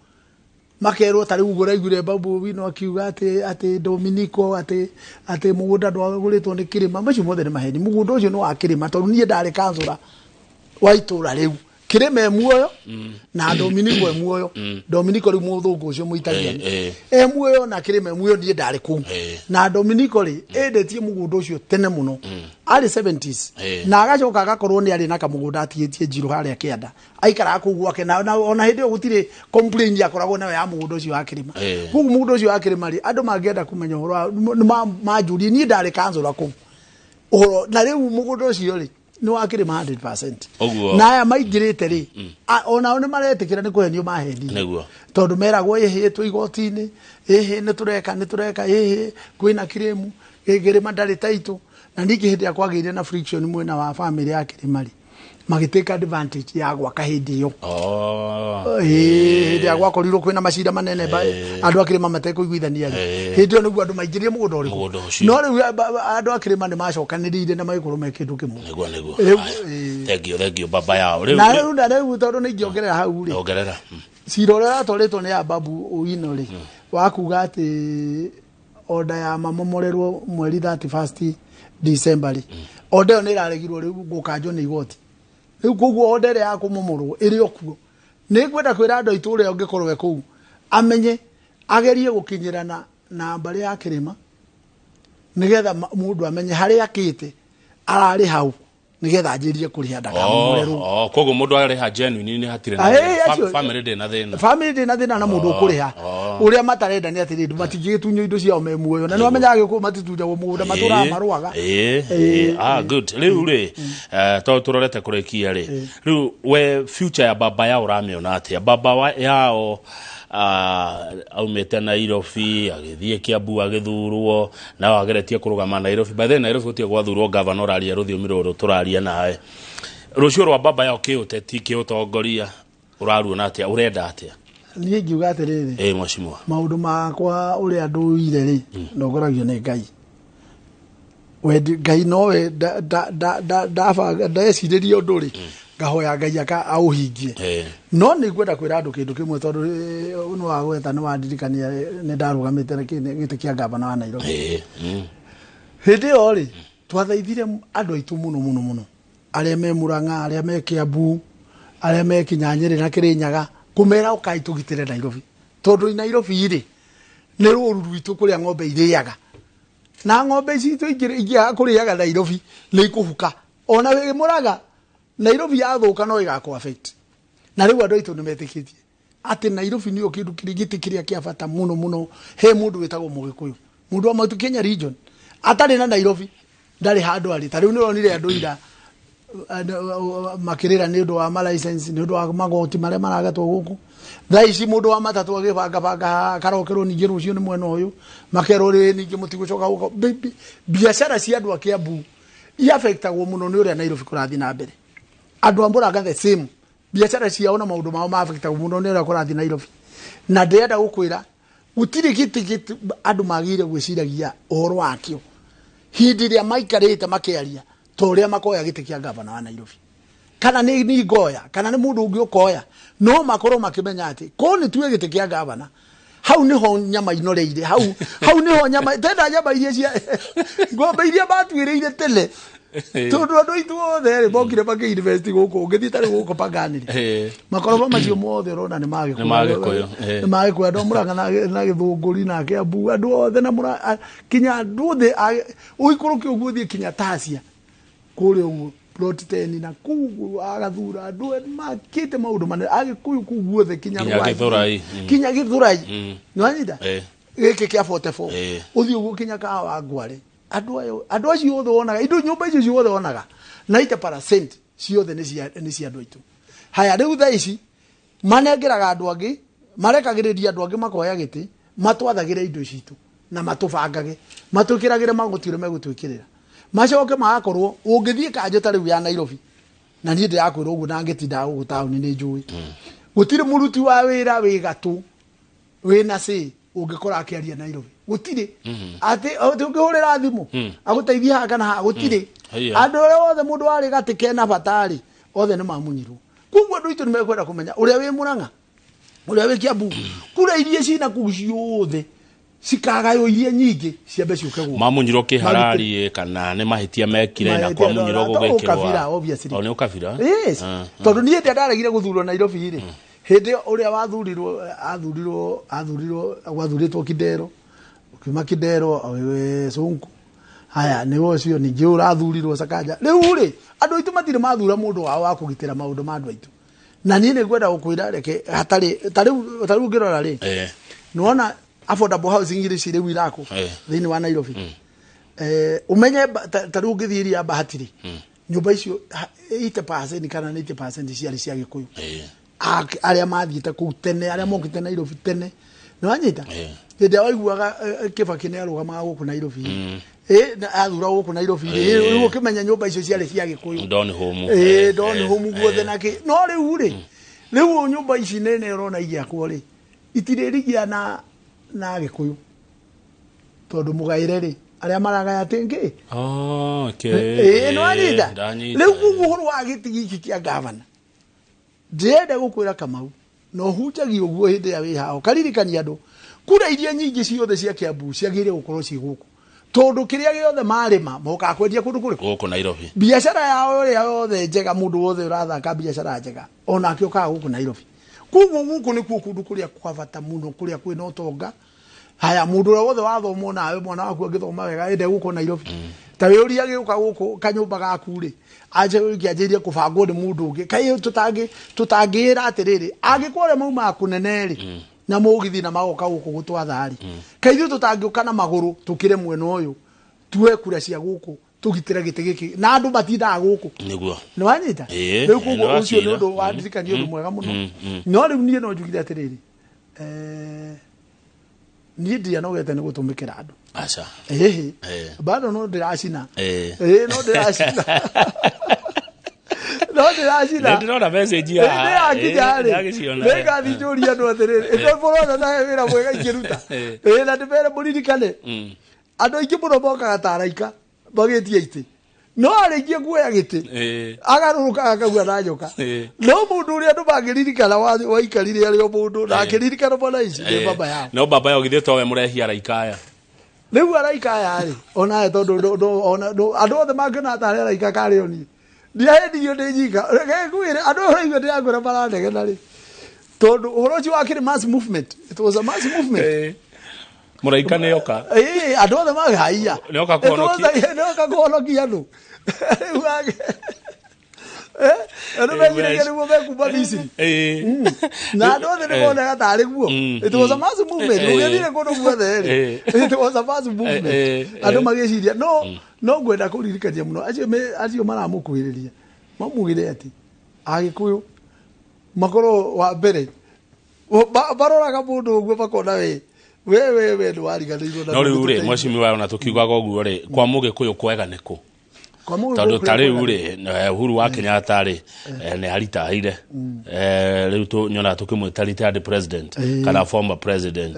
makerwo ta rĩu ũguo ũraiguire Babu Owino akiuga atĩ Dominico atĩ mũgũnda ndwagũrĩtwo nĩ kĩrĩma. Macio mothe nĩ maheni. Mũgũnda ũcio nĩ wa kĩrĩma, tondũ niĩ ndarĩ kanzũra wa itũra rĩu. Kĩrĩma e muoyo na Dominico e muoyo. Dominico rĩu mũthũngũ ũcio mũitaliani e muoyo na kĩrĩma e muoyo, niĩ ndarĩ kũu. Na Dominico rĩ, endetie mũgũnda ũcio tene mũno, arĩ 70s, na agacoka agakorwo nĩ arĩ na kamũgũnda atigĩtie njirũ harĩa kĩanda, aikaraga kũu gwake, na ona hĩndĩ ĩyo gũtirĩ complain akoragwo nayo ya mũgũnda ũcio wa kĩrĩma. Koguo mũgũnda ũcio wa kĩrĩma rĩ, andũ mangĩenda kũmenya ũhoro wa nĩ manjũrie, niĩ ndarĩ kanzũra kũu ũhoro. Na rĩu mũgũnda ũcio rĩ, nĩ wa kĩrĩma 100%. Ũguo. Na aya maingĩrĩte rĩ, onao nĩ maretĩkĩra nĩ kũhenio mahenirio. Tondũ meragwo ĩhĩ twĩ igoti-inĩ, ĩhĩ nĩ tũreka, nĩ tũreka, ĩhĩ kwĩna kĩrĩmu kĩrĩma ndarĩ taitũ. Na ningĩ hĩndĩ ĩrĩa kwagĩire na friction mwena wa family ya kĩrĩma rĩ, magĩtake advantage ya gwaka hĩndĩ ĩyo. Ĩĩ, hĩndĩ ĩrĩa gwakorirwo kwĩna macira manene, andũ a kĩrĩma matekũiguithania rĩ, hĩndĩ ĩyo nĩguo andũ maingĩrire mũgũnda ũrĩkũ? Mũgũnda ũcio. No rĩu andũ a kĩrĩma nĩ macokanĩrĩire na magĩkorwo me kĩndũ kĩmwe. Nĩguo. Rĩu, Aya. ĩĩ. Thank you, thank you, baba yao. Rĩu Na rĩu tondũ nĩ ingĩongerera hau rĩ, Ongerera. Cira ũrĩa ũratwarĩtwo nĩ Ababu Owino rĩ, wa kuga atĩ order ya mamomorerwo mweri 31st December rĩ, order ĩyo nĩ ĩraregirwo. Rĩu gũkanjwo nĩ igoti rĩu, koguo order ĩrĩa ya kũmomorwo ĩrĩ o kuo. Nĩ ngwenda kwĩra andũ aitũ, ũrĩa ũngĩkorwo e kũu amenye agerie gũkinyĩrana na mbarĩ ya kĩrĩma, nĩgetha mũndũ amenye harĩa akĩte ararĩ hau, nĩgetha anjĩrie kũrĩha ndakamomorerwo. Oh, koguo mũndũ arĩha genuine nĩ hatirĩ na Ah, thĩna. Acio- Family ndĩ na thĩna. Family ndĩ na thĩna na mũndũ ũkũrĩha. Ũrĩa matarenda nĩ atĩrĩrĩ, matingĩgĩtunywo indo ciao me muoyo, na nĩ wamenyaga gĩkũyũ matitunyagwo mũgũnda, matũraga marũaga. Ah, good. Rĩu rĩ, tondũ tũrorete kũrĩkia rĩ, rĩu we future ya baba yao ũramĩona atĩa? Baba yao aumĩte Nairobi agĩthiĩ Kiambu agĩthurwo, nao ageretie kũrũgama Nairobi. By the way, Nairobi gũtirĩ gwathurwo gavana ũraria rũthiomi rũrũ tũraria nawe. Rũciũ rwa baba yao kĩũteti, kĩũtongoria, ũraruona atĩa? Ũrenda atĩa? Niĩ ngiuga atĩrĩrĩ, Mheshimiwa. Maũndũ makwa ũrĩa ndũire rĩ, ndongoragio nĩ Ngai. Wendi Ngai nowe ndecirĩria ũndũ rĩ, ngahoya Ngai aka aũhingie. No nĩ ngwenda kwĩra andũ kĩndũ kĩmwe, tondũ nĩ wagweta, nĩ wandirikania, nĩ ndarũgamĩte na gĩtĩ kĩa gavana wa Nairobi. Hĩndĩ ĩyo rĩ, twathaithire andũ aitũ mũno mũno mũno, arĩa me Murang'a, arĩa me Kiambu, arĩa me kinya Nyĩrĩ na Kĩrĩnyaga, kũmera ũkai tũgitĩre Nairobi, tondũ Nairobi rĩ nĩ rũru rwitũ kũrĩa ng'ombe irĩaga, na ng'ombe citũ ingĩaga kũrĩaga Nairobi nĩ ikũhuka. Ona wĩ Mũraga, Nairobi yathũka no ĩgakũ affect. Na rĩu andũ aitũ nĩ metĩkĩtie atĩ Nairobi nĩyo kĩndũ kĩrĩa gĩtĩ kĩrĩa kĩa bata mũno mũno he mũndũ wĩtagwo Mũgĩkũyũ, mũndũ wa Mount Kenya region. Atarĩ na Nairobi ndarĩ handũ arĩ. Ta rĩu nĩ ũronire andũ ira makĩrĩra nĩ ũndũ wa ma license, nĩ ũndũ wa magoti marĩa maragetwo gũkũ. Thaa ici mũndũ wa matatũ agĩbangabanga haha akarokerwo ningĩ rũciũ nĩ mwena ũyũ, makerwo rĩ ningĩ mũtigũcoka gũka. Biacara cia andũ a Kiambu iaffectagwo mũno nĩ ũrĩa Nairobi kũrathiĩ na mbere. Andũ a Murang'a the same, biacara ciao na maũndũ mao maaffectagwo mũno nĩ ũrĩa kũrathiĩ Nairobi. Na ndĩrenda gũkwĩra gũtirĩ gĩtĩ andũ magĩrĩire gwĩciragia ũhoro wakĩo hĩndĩ ĩrĩa maikarĩte makĩaria ta ũrĩa makoya gĩtĩ kĩa gavana wa Nairobi, kana nĩ ni ngoya kana nĩ mũndũ ũngĩ ũkoya, no makorwo makĩmenya atĩ ko nĩ tuwe gĩtĩ kĩa gavana, hau niho nyama inoreire, hau niho nyama tenda, nyama iria cia ng'ombe iria matuĩrĩire tene, tondũ andũ aitũ othe rĩ mokire makĩ-invest gũkũ. Ũngĩthiĩ tarĩ gũkũ Pangani rĩ, makoroba macio mothe ũrona nĩ ma Nĩ ma Gĩkũyũ, Nĩ ma Gĩkũyũ, andũ a Mũrang'a na Gĩthũngũri na Kĩambu, andũ othe na kinya andũ othe ũikũrũke ũguo ũthiĩ kinya Tasia kũrĩa ũguo plot 10 na kũu agathura andũ makĩte maũndũ manene Agĩkũyũ kũu guothe kinya Kinya Rwai. Gĩthũrai. Kinya Gĩthũrai nĩwanyita gĩkĩ kĩa 44, ũthiĩ ũguo kinya Kahawa Ngware, andũ ayo, andũ acio othe wonaga indo nyũmba icio ciothe wonaga 90% ciothe nĩ cia andũ aitũ. Haya, rĩu thaa ici manengeraga andũ angĩ, marekagĩrĩria andũ angĩ makoya gĩtĩ matwathagĩre indo citũ na matũbangage, matwĩkĩragĩre magoti ũrĩa megũtwĩkĩrĩra, macoke magakorwo ũngĩthiĩ kanjũ ta rĩu ya Nairobi, na niĩ ndĩrakwĩra ũguo na ngĩtindaga gũkũ taũni nĩ njũĩ gũtirĩ mũruti wa wĩra wĩ gatũ wĩna cĩ ũngĩkora akĩaria Nairobi, gũtirĩ atĩ ũngĩhũrĩra thimũ agũteithie haha kana haha, gũtirĩ. Haiya. Andũ arĩa othe mũndũ warĩ gatĩ kena bata rĩ, othe nĩ mamunyirwo. Koguo andũ aitũ nĩ mekwenda kũmenya ũrĩa wĩ Mũrang'a, ũrĩa wĩ Kiambu, kura iria cina kũu ciothe cikagaywo, iria nyingĩ ciambe ciũke gũkũ. Mamunyirwo kĩharari kana nĩ mahĩtia mekire na Mahĩtia, kwamunyirwo no, to gũgĩkĩrwo ũkabira, obviously. O nĩ ũkabira. Yes. Tondũ niĩ ndĩa ndaregire gũthurwo Nairobi rĩ, hĩndĩ ĩyo ũrĩa wathurirwo athurirwo gwathurĩtwo Kidero, ũkiuma Kidero Sunku, haya nĩwe ũcio ningĩ ũrathurirwo Sakaja. Rĩu rĩ, andũ aitũ matirĩ mathura mũndũ wao wa kũgitĩra maũndũ ma andũ aitũ. Na niĩ nĩ ngwenda gũkwĩra, reke hatarĩ ta rĩu ũngĩrora rĩ, nĩwona affordable housing iria ici rĩu irakwo thĩinĩ wa Nairobi, ũmenye ta rĩu ũngĩthiĩ iria Bahati rĩ, nyũmba icio 80% kana 90% ciarĩ cia Gĩkũyũ, arĩa mathiĩte kũu tene, arĩa mokĩte Nairobi tene, nĩwanyita? Hĩndĩ ĩrĩa waiguaga Kĩbakĩ nĩ arũgamaga gũkũ Nairobi, na athura gũkũ Nairobi rĩ, rĩu ũkĩmenya nyũmba icio ciarĩ cia Gĩkũyũ. Don home. Don home guothe na kĩ. No rĩu rĩ, rĩu nyũmba ici nene ũrona igĩakwo rĩ, itirĩrigia na Gĩkũyũ, tondũ mũgaĩre rĩ, arĩa maragaya atĩ ngĩ. Oh, okay. Nĩwanyita? Ndanyita. Rĩu koguo ũhoro wa gĩtĩ gĩkĩ kĩa gavana, ndĩrenda gũkwĩra Kamau, na ũhunjagia ũguo hĩndĩ ĩrĩa wĩ haha, ũkaririkania andũ kura iria nyingĩ ciothe cia Kiambu ciagĩrĩire gũkorwo ciĩ gũkũ. Tondu kĩrĩa gĩothe marĩma mokaga kwendia kũndũ kũrĩkũ? Gũkũ Nairobi. Biacara yao ĩrĩa yothe njega, mũndũ wothe ũrathaka biacara njega onake okaga gũkũ Nairobi. Koguo gũkũ nĩkuo kũndũ kũrĩa kwa bata mũno, kũrĩa kwĩna ũtonga. Haya, mũndũ ũrĩa wothe wathoma onawe mwana waku angĩthoma wega ende gũkũ Nairobi. Ta wĩũria agĩũka gũkũ kanyũmba gaku rĩ, kĩanjĩrĩrie kũbangwo nĩ mũndũ ũngĩ. Kaĩ tũtangĩĩra atĩrĩrĩ, angĩkorwo arĩa maumaga kũnene rĩ, na mũgithi na magoka gũkũ gũtwatha rĩ, kaĩ ithuĩ tũtangĩũka na magũrũ tũkĩre mwena ũyũ, tuoe kura cia gũkũ, tũgitĩre gĩtĩ gĩkĩ, na andũ matindaga gũkũ. Nĩguo. Nĩ wanyita? Ĩĩ, Rĩu koguo nĩ ũcio nĩ wacira. ũndũ wandirikania ũndũ mwega mũno. No rĩu niĩ no njugire atĩrĩrĩ, niĩ ndianogete nĩ gũtũmĩkĩra andũ. Aca. Ĩhĩ. Bado no ndĩracina. Ĩĩ, no ndĩracina. No ndĩracina. Nĩ ndĩrona message haha. Nĩ yakinya rĩ. Ndagĩciona. Nĩ ngathiĩ njũrie andũ atĩrĩrĩ, ĩndo mũrona na he wĩra mwega ingĩruta. Ĩĩ, na ndĩmere mũririkane. Andũ aingĩ mũno mokaga ta araika magĩtie itĩ. No arĩkia kuoya gĩtĩ agarũrũka akagua na nyoka. No mũndũ ũrĩa andũ mangĩririkana waikarire arĩ o mũndũ na akĩririkana mwana ici nĩ baba yao. No baba yao githĩ towe mũrehi araika aya. Rĩu araika aya rĩ, onawe tondũ ona andũ othe mangĩona tarĩ araika karĩ o niĩ. Ndiahendirio ndĩ nyika. Reke ngwĩre, andũ ũraigua ndĩrakwĩra maranegena rĩ. Tondũ ũhoro ũcio wakĩrĩ mass movement. It was a mass movement. Mũraika nĩ oka. Ĩĩ, andũ othe magĩhaia. Nĩ oka kũhonokia. Nĩ oka kũhonokia andũ. Rĩu andũ meciragia nĩguo mekuma Misiri. Na andũ othe nĩ monaga tarĩ guo. It was a mass movement. Ũgĩthire kũndũ guothe rĩ. It was a mass movement. Andũ magĩciria no ngwenda kũririkania mũno acio maramũkuhĩrĩria mamugĩre atĩ Agĩkũyũ makorwo wa mbere baroraga mũndũ ũguo makona we we nĩ wariganĩirwo. No rĩu rĩ, mheshimiwa, ona tũkiugaga ũguo rĩ, kwa mũgĩkũyũ kwega nĩ kũ? Tondũ ta rĩu rĩ, Uhuru wa Kenyatta rĩ, nĩ aritaire. Rĩu nyonaga tũkĩmwĩta retired president kana former president.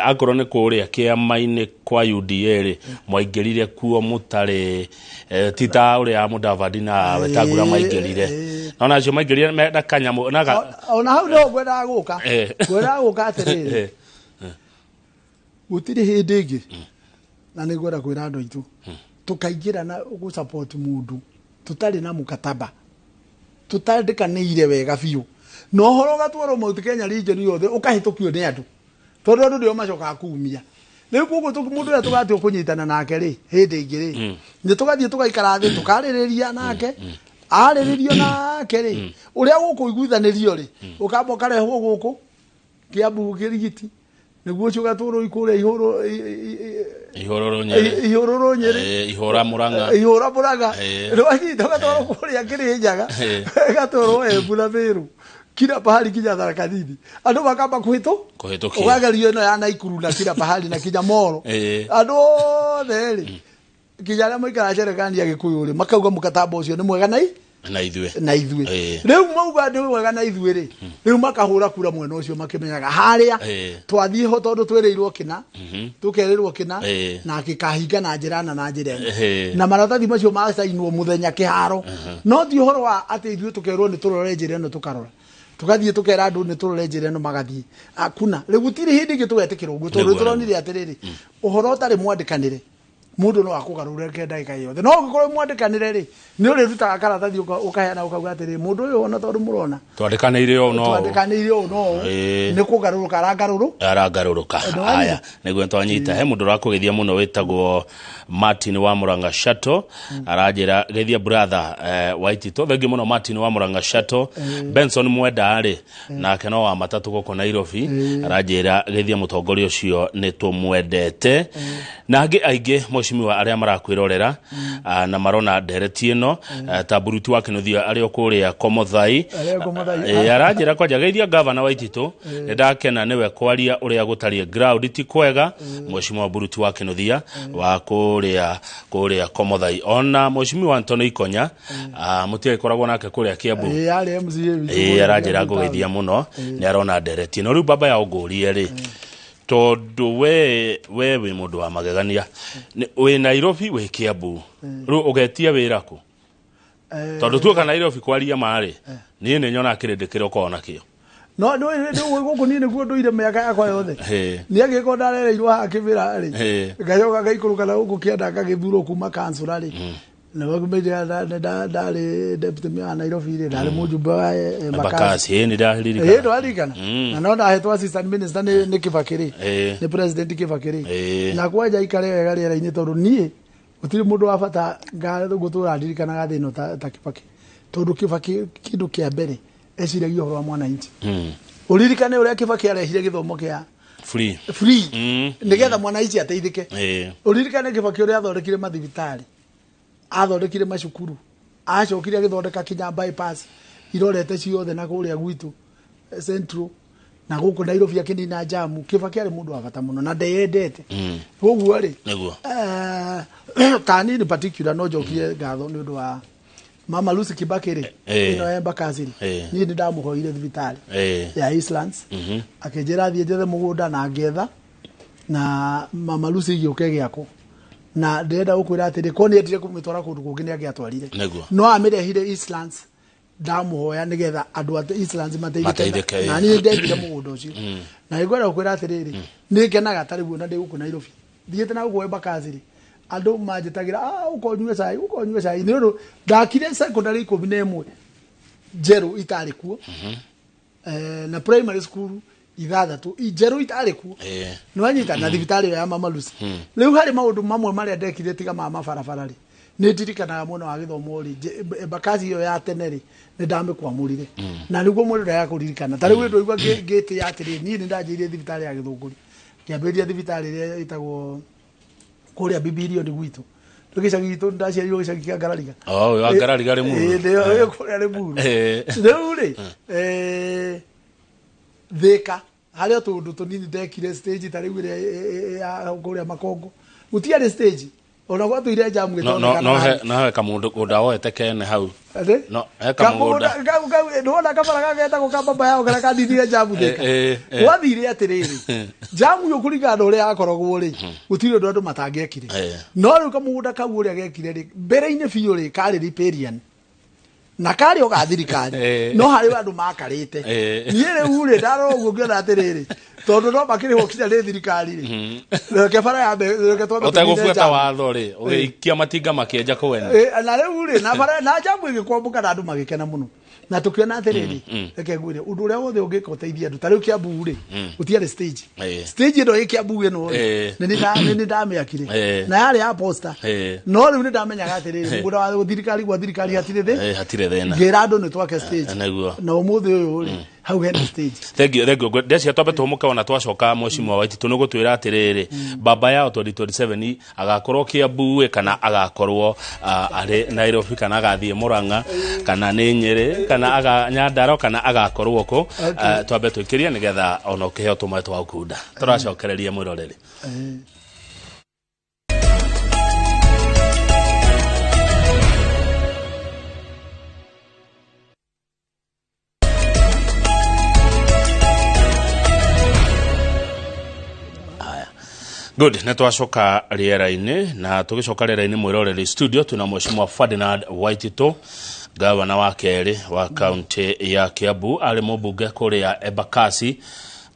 Akorwo nĩ kũrĩa kĩama-inĩ kwa UDA rĩ, mwaingĩrire kuo mũtarĩ ti ta ũrĩa Mudavadi na Wetangula maingĩrire. No nacio maingĩrire na kanyamũ ona hau no ngwendaga gũka. Ngwendaga gũka atĩrĩrĩ, gũtirĩ hĩndĩ ĩngĩ na nĩ ngwenda kwĩra andũ aitũ tũkaingĩra na gũ support mũndũ tũtarĩ na mũkataba, tũtandĩkanĩire wega biũ, na ũhoro ũgatwarwo Mount Kenya region yothe ũkahĩtũkio nĩ andũ, tondũ andũ nĩo macokaga kumia. Rĩu koguo mũndũ ũrĩa tũgatua kũnyitana nake rĩ, hĩndĩ ĩngĩ rĩ, nĩ tũgathiĩ tũgaikara thĩ tũkarĩrĩria nake, arĩrĩrio nake rĩ, ũrĩa gũkũiguithanĩrio rĩ, ũkamba ũkarehwo gũkũ Kiambu Kĩrigiti, nĩguo ũcio ũgatwarwo kũrĩa Ihũrũrũ Nyĩrĩ. Ihũrũrũ Nyĩrĩ. Ihũra Mũrang'a. Ihũra Mũrang'a. Nĩwanyita, ũgatwarwo kũrĩa Kĩrĩnyaga, ĩgatwarwo Embu na Mĩrũ, kila pahali kinya Tharaka Nithi, andũ makamba kũhĩtũkia, ũkagerio ĩno ya Naikuru na kila pahali na kinya Moro, andũ othe rĩ, kinya arĩa maikaraga Cerekani Agĩkũyũ rĩ, makauga mũkataba ũcio nĩ mwega na na ithuĩ. Na ithuĩ. Rĩu mauga nĩ mwega na ithuĩ rĩ, rĩu makahũra kura mwena ũcio makĩmenyaga harĩa twathiĩ ho, tondũ twĩrĩirwo kĩna, tũkerĩrwo kĩna, na gĩkahinga na njĩra na njĩra ĩno, na maratathi macio macainwo mũthenya kĩharo. No ti ũhoro wa atĩ ithuĩ tũkerwo nĩ tũrore njĩra ĩno, tũkarora, tũgathiĩ tũkera andũ nĩ tũrore njĩra ĩno, magathiĩ akuna. Rĩu gũtirĩ hĩndĩ ĩngĩ tũgetĩkĩra ũguo, tondũ tũronire atĩrĩrĩ, ũhoro ũtarĩ mwandĩkanĩre mũndũ no akũgarũrĩke ndagĩka yothe. No ũngĩkorwo mwandĩkanĩre rĩ, nĩ ũrĩrutaga karatathi ũkaheana, ũkauga atĩrĩ, mũndũ ũyũ ona tondũ mũrona twandĩkanĩire ũũ no ũũ. Twandĩkanĩire ũũ no ũũ, nĩ kũgarũrũka arangarũrũ. Arangarũrũka. Nĩwanyita? Aya nĩguo twanyita. He mũndũ ũrakũgeithia mũno wĩtagwo Martin wa Murang'a Shato, aranjĩra geithia brother Waitito. Thengiũ mũno Martin wa Murang'a Shato. Benson Mwenda rĩ, nake no wa matatũ gũkũ Nairobi, aranjĩra geithia mũtongoria ũcio, nĩ tũmwendete. Na angĩ aingĩ mheshimiwa arĩa marakwĩrorera na marona ndereti ĩno, ta Buruti wa Kĩnuthia arĩ o kũrĩa Komothai. Arĩ o Komothai. Aranjĩra kwanja geithia gavana Waititũ, nĩ ndakena nĩwe kwaria ũrĩa gũtariĩ ground ti kwega. Mheshimiwa Buruti wa Kĩnuthia wa kũrĩa Komothai, ona mheshimiwa Anthony Ikonya, mũtiagĩkoragwo nake kũrĩa Kiambu. Ĩĩ, arĩ MCA witũ ĩĩ kũrĩa aranjĩra Kiambu town. ngũgeithia mũno, nĩ arona ndereti ĩno. Rĩu baba yao ngũrie rĩ, tondũ we wĩ mũndũ wa magegania, wĩ Nairobi, wĩ Kiambu, rĩu ũgetia wĩra kũ? Tondũ tuoka Nairobi kwaria marĩ, niĩ nĩ nyonaga kĩrĩndĩ kĩrĩa ũkoragwo nakĩo. No no gũkũ niĩ nĩkuo ndũire mĩaka yakwa yothe. Ĩĩ. Niĩ angĩkorwo ndarereirwo haha Kĩbĩra rĩ, Ĩĩ. ngacoka ngaikũrũka na gũkũ kĩanda ngagĩthurwo kuma kansũra rĩ, ndarĩ deputy mayor wa Nairobi rĩ, ndarĩ mũjumbe wa Embakasi. Embakasi, ĩĩ, nĩ Ĩĩ, ndaririkana. ndwaririkana na no ndahetwo assistant minister nĩ Kibaki rĩ, Ĩĩ. nĩ president Kibaki rĩ, Ĩĩ. na kwanja ikare wega rĩera-inĩ tondũ niĩ gũtirĩ mũndũ wa bata ngũtũra ndirikanaga thĩ ĩno ta Kibaki, tondũ Kibaki kĩndũ kĩa mbere eciragia ũhoro wa mwananchi. Ũririkane ũrĩa Kibaki arehire gĩthomo kĩa Free. free nĩgetha mwananchi ateithĩke. Ĩĩ. Ũririkane Kibaki ũrĩa athondekire mathibitarĩ, athondekire macukuru, acokire agĩthondeka kinya bypass irorete ciothe na kũrĩa gwitũ Central na gũkũ Nairobi akĩnina jamu. Kibaki arĩ mũndũ wa bata mũno na ndeyendete. Koguo rĩ, Nĩguo. Tani in particular no njokie ngatho nĩ ũndũ wa Mama Lucy Kibaki rĩ, ĩno ya Embakasi rĩ, niĩ nĩ ndamũhoire thibitarĩ ya Eastlands, akĩnjĩra thiĩ njethe mũgũnda na ngĩetha, na Mama Lucy igĩũka ĩgĩakwo, na ndĩrenda gũkwĩra atĩrĩ, ko nĩ endire kũmĩtwara kũndũ kũngĩ nĩ angĩatwarire, Nĩguo. no amĩrehire Eastlands, ndamũhoya nĩgetha andũ a Eastlands Mateithĩke, mateithĩke, na niĩ ndendire mũgũnda ũcio. Na nĩngwenda gũkwĩra atĩrĩrĩ, nĩ ngenaga ta rĩu ona ndĩ gũkũ Nairobi thiĩte na gũkũ Embakasi rĩ, andũ manjĩtagĩra, "Ah, ũka ũnyue cai, ũka ũnyue cai," nĩ ũndũ ndakire secondary 11 njerũ itarĩ kuo, na primary school 6 njerũ itarĩ kuo. Nĩwanyita? Na thibitarĩ ĩyo ya Mama Lucy. Rĩu harĩ maũndũ mamwe marĩa ndekire tiga ma mabarabara rĩ, nĩ ndirikanaga mwena wa gĩthomo rĩ, Embakasi ĩyo ya tene rĩ, nĩ ndamĩkwamũrire, na nĩguo mũndũ ndaga kũririkana. Ta rĩu ndũigua ngĩtĩĩa atĩrĩ, niĩ nĩ ndanjĩire thibitarĩ ya Gĩthũngũri, ngĩambĩrĩria thibitarĩ ĩrĩa ĩtagwo kũrĩa Bibirio gwitũ, nĩ gĩcagi gitũ, ndaciarirwo gĩcagi kĩa Ngarariga. Oh, wa Ngarariga Limuru. Ĩĩ, nĩyo kũrĩa Limuru. Rĩu rĩ, Thĩka harĩ o tũndũ tũnini ndekire stage, ta rĩu ĩrĩa ya kũrĩa Makongo gũtiarĩ stage, ona gwatũire jamu No no ĩgĩthondeka no na he no he kamũndũ kũnda woete kene hau. Atĩ? No he kamũgũnda. Nĩwona kabara gaka getagwo ka baba yao karĩa kandindire jamu Thĩka? Eh. Gwathire atĩrĩrĩ, jamu ĩyo kũringana na ũrĩa yakoragwo rĩ, gũtirĩ ũndũ andũ matangĩekire. No rĩu kamũgũnda kau ũrĩa gekire rĩ, mbere-inĩ biũ rĩ, karĩ riparian na karĩ o ga thirikari, no harĩ andũ makarĩte. Niĩ rĩu rĩ, ndarora ũguo ngĩona atĩrĩrĩ, tondũ no makĩrĩhwo kinya nĩ thirikari rĩ, reke bara yambe, reke twambe tũnine Ũtegũbuata jamu. watho rĩ, ũgĩikia matinga makĩenja kwene. Na rĩu rĩ, na bara na jamu ĩgĩkwambũka na andũ magĩkena mũno, na tũkĩona atĩrĩrĩ, reke ngwĩre ũndũ ũrĩa wothe ũngĩka ũteithie andũ. Ta rĩu Kiambu rĩ, gũtiarĩ stage. Stage ĩno ĩ Kiambu ĩno rĩ, nĩ ndamĩakire na yarĩ ya posta. No rĩu nĩ ndamenyaga atĩrĩrĩ, mũgũnda wa thirikari gwa thirikari hatirĩ thĩ. Hatirĩ thĩna. Ngĩra andũ nĩ twake stage. Nĩguo. Na ũmũthĩ ũyũ rĩ, hau hena stage. Thank you, thank you. Ndecia twambe tũhũmũke, ona twacoka mheshimiwa Waititu nĩ gũtwĩra atĩrĩrĩ, baba yao 2027 agakorwo Kiambu ĩ, kana agakorwo arĩ Nairobi, kana agathiĩ Murang'a, kana nĩ Nyĩrĩ, kana aga Nyandarua, kana agakorwo kũ. Twambe twĩkĩrie nĩgetha ona ũkĩheo tũmaĩ twa gũkunda tũracokereria mwĩroreri. Good, nĩ twacoka rĩera-inĩ, na tũgĩcoka rĩera-inĩ, mwĩroreri studio twĩna mheshimiwa Ferdinand Waititu, gavana wa kerĩ wa kaunti ya Kiambu, arĩ mũmbunge kũrĩa Embakasi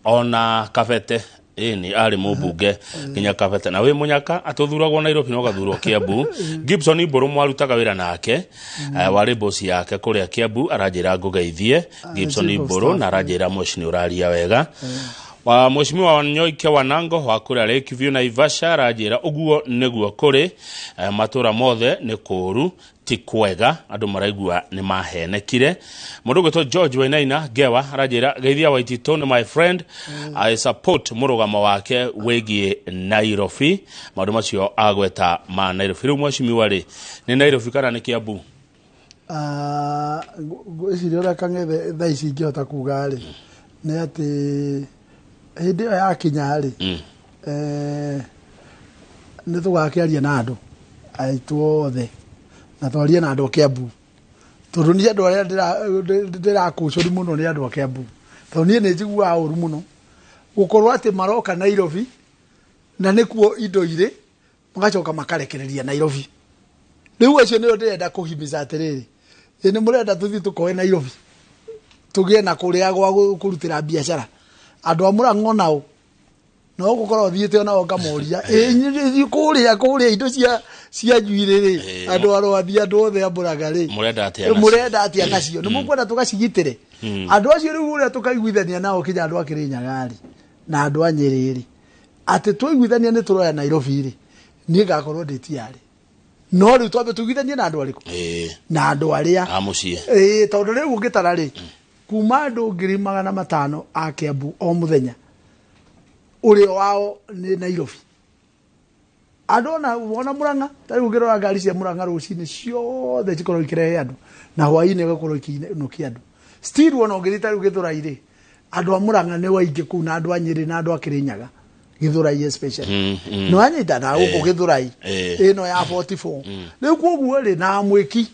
ona Kabete. Ĩni arĩ mũmbunge nginya Kabete, na wĩ mũnyaka atũthuragwo Nairobi no gathurwo Kiambu. Gibson Mbũrũ mwarutaga wĩra nake, warĩ bosi yake kũrĩa Kiambu, aranjĩra ngũgeithie Gibson Chief of Mbũrũ Staff. Na aranjĩra mũci nĩ ũraria wega. Wa mheshimiwa Wanyoike Wanango wa kũrĩa Lakeview Naivasha aranjĩra ũguo nĩguo kũrĩ, matũra mothe nĩ kũũru, ti kwega, andũ maraigua nĩ mahenekire. Mũndũ ũgwĩtwo George Wainaina Ngewa aranjĩra geithia Waititũ, nĩ my friend, I support mũrũgamo wake wĩgiĩ Nairobi, maũndũ macio agweta ma Nairobi. Rĩu mheshimiwa rĩ, nĩ Nairobi kana nĩ Kiambu? Ah, ngwĩciria ũrĩa Kang'ethe thaa ici ingĩhota kuga rĩ, nĩ atĩ hĩndĩ ĩyo yakinya rĩ, nĩ tũgakĩaria na andũ aitũ othe, na twarie na andũ a Kiambu, tondũ niĩ andũ arĩa ndĩrakũcũri mũno nĩ andũ a Kiambu, tondũ niĩ nĩ njiguaga ũru mũno gũkorwo atĩ maroka Nairobi na nĩkuo indo irĩ, magacoka makarekereria Nairobi. Rĩu acio nĩo ndĩrenda kũhimiza atĩrĩrĩ, ĩ nĩ mũrenda tũthiĩ tũkoe Nairobi? Tũgĩe na kũrĩa gwa kũrutĩra biacara. Andũ a Mũrang'o nao no gũkorwo thiĩte onao ngamoria, "Ĩ, kũrĩa indo cia njuĩrĩ rĩ, andũ arwathi, andũ othe a Mũrang'a rĩ, Mũrenda atĩa nacio?" Mũrenda atĩa nacio? Nĩ mũkwenda tũgacigitĩre andũ acio? Rĩu ũrĩa tũkaiguithania nao kinya andũ a Kĩrĩnyaga rĩ na andũ a Nyĩrĩ rĩ, atĩ twaiguithania nĩ tũroya Nairobi rĩ, niĩ ngakorwo ndĩ tiarĩ. No rĩu twambe tũiguithanie na andũ arĩkũ? Na andũ arĩa A mũciĩ. Ĩĩ, tondũ rĩu ũngĩtara rĩ, kuma andũ 500,000 a Kiambu o mũthenya, ũrĩa wao nĩ Nairobi. Andũ ona Mũrang'a, ta rĩu ũngĩrora ngari cia Mũrang'a rũcinĩ ciothe cikoragwo ikĩrehe andũ, na hwaĩ-inĩ igakorwo ikĩinũkia andũ. Still ona ũngĩthiĩ ta rĩu Gĩthũrai rĩ, andũ a Mũrang'a nĩ waingĩ kũu, na andũ a Nyĩrĩ na andũ a Kĩrĩnyaga, Gĩthũrai especially. Nĩ wanyita na gũkũ Gĩthũrai ĩno ya 44 rĩu, koguo rĩ na mwĩki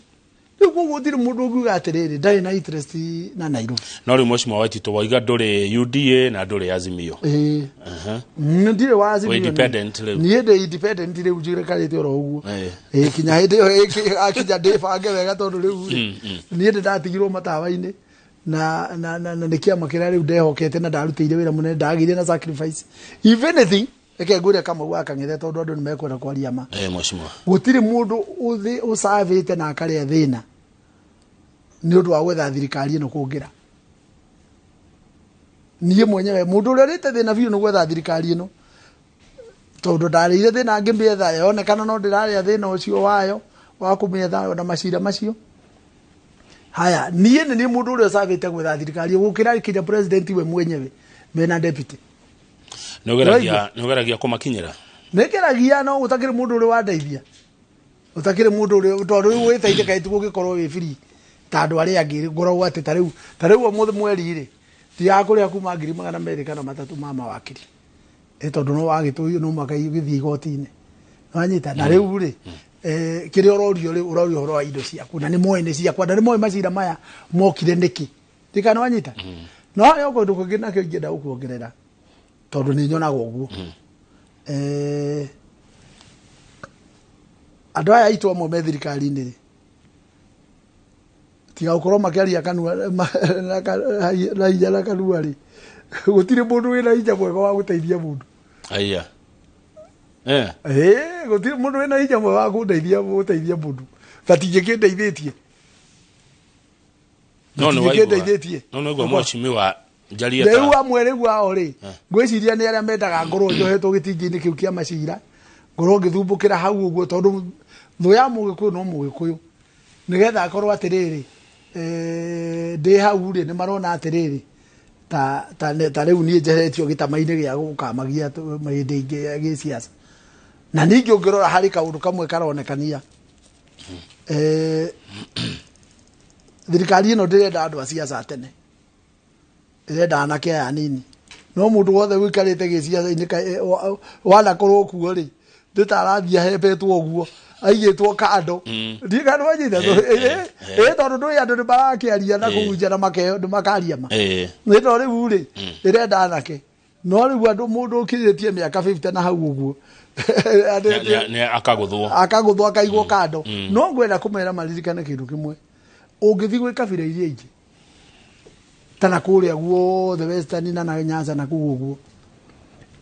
rĩu, koguo gũtirĩ mũndũ ũngiuga atĩrĩrĩ ndarĩ na interest na Nairobi. No rĩu Mheshimiwa Waititũ, waiga ndũrĩ UDA na ndũrĩ Azimio. Ĩĩ. Ndirĩ wa Azimio. Wĩ independent rĩu. Niĩ ndĩ independent rĩu, njĩrĩkarĩte oro ũguo. Ĩĩ, kinya hĩndĩ ĩyo akinya ndĩbange wega, tondũ rĩu rĩ, niĩ ndĩ ndatigirwo matawa-inĩ na nĩ kĩama kĩrĩa rĩu ndehokete na ndarutĩire wĩra mũnene, ndagĩire na sacrifice. If anything, reke ngwĩre Kamau wa Kang'ethe, tondũ andũ nĩ mekwenda kwaria ma. Mheshimiwa. Gũtirĩ mũndũ ũcavĩte na akarĩa thĩna nĩ ũndũ wa gwetha thirikari ĩno kũngĩra niĩ mwenyewe. Mũndũ ũrĩa ũrĩte thĩna biũ nĩ gwetha thirikari ĩno, tondũ ndarĩire thĩna ngĩmĩetha, yonekana no ndĩrarĩa thĩna ũcio wayo wa kũmĩetha na macira macio. Haya, niĩ nĩ niĩ mũndũ ũrĩa ũcavĩte gwetha thirikari gũkĩra kinya president we mwenyewe mena deputy. Nĩ ũgeragia kũmakinyĩra? Nĩngeragia, no gũtakĩrĩ mũndũ ũrĩ wandeithia, ũtakĩrĩ mũndũ ũrĩ, tondũ rĩu wĩteithĩka ĩtu gũgĩkorwo wĩ free ta andũ arĩa angĩ. Ngoragwo atĩ ta rĩu ũmũthĩ mweri rĩ, tiga kũrĩha kuma 200,000 kana 300 ma mawakiri, ĩ tondũ no wagĩtũrio no mũhaka gĩthiĩ igoti-inĩ, wanyita. Na rĩu rĩ, kĩrĩa ũrorio rĩ, ũrorio ũhoro wa indo ciaku, na nĩ moĩ nĩ ciakwa, na nĩ moĩ macira maya mokire nĩkĩ, ndikana wanyita. No harĩ o kũndũ kũngĩ nakĩo ingĩenda gũkuongerera, tondũ nĩ nyonaga ũguo. Andũ aya aitũ amwe me thirikari-inĩ rĩ, tiga gũkorwo makĩaria kanua na hinya na kanua rĩ, gũtirĩ mũndũ wĩna hinya mwega wa gũteithia mũndũ. Aya. Ĩĩ, gũtirĩ mũndũ wĩna hinya mwega wa gũteithia mũndũ batingĩkĩndeithĩtie. No nĩ waigua. Batingĩkĩndeithĩtie. No nĩ waigua Mheshimiwa njarie Rĩu ta amwe rĩu ao rĩ, ngwĩciria nĩ arĩa mendaga ngorwo njohetwo gĩtingĩ-inĩ kĩu kĩa macira, ngorwo ngĩthumbũkĩra hau ũguo, tondũ thũ ya mũgĩkũyũ no mũgĩkũyũ, nĩgetha akorwo atĩrĩrĩ, ndĩ hau rĩ, nĩ marona atĩrĩrĩ ta rĩu niĩ njeheretio gĩtama-inĩ gĩa gũkamagia hĩndĩ ĩngĩ ya gĩciaca. Na ningĩ ũngĩrora harĩ kaũndũ kamwe karonekania, thirikari ĩno ndĩrenda andũ a ciaca a tene, ĩrenda anake aya anini. No mũndũ wothe ũikarĩte gĩciaca-inĩ wanakorwo kuo rĩ, ndĩ ta arathiĩ ahembetwo ũguo, aigĩtwo kando. Ndiĩ kana wanyita. Ĩ, tondũ ndũĩ andũ nĩ marakĩaria na kũu nja na makeo nĩ makaria ma. Nĩ to rĩu rĩ, ĩrenda anake, no rĩu andũ mũndũ ũkinyĩtie mĩaka 50 na hau ũguo Nĩ akagũthwo. Akagũthwo, akaigwo kando. No ngwenda kũmera maririkane kĩndũ kĩmwe: ũngĩthiĩ gwĩ kabira iria ingĩ ta na kũrĩa guothe Western na Nyanza na kũu ũguo,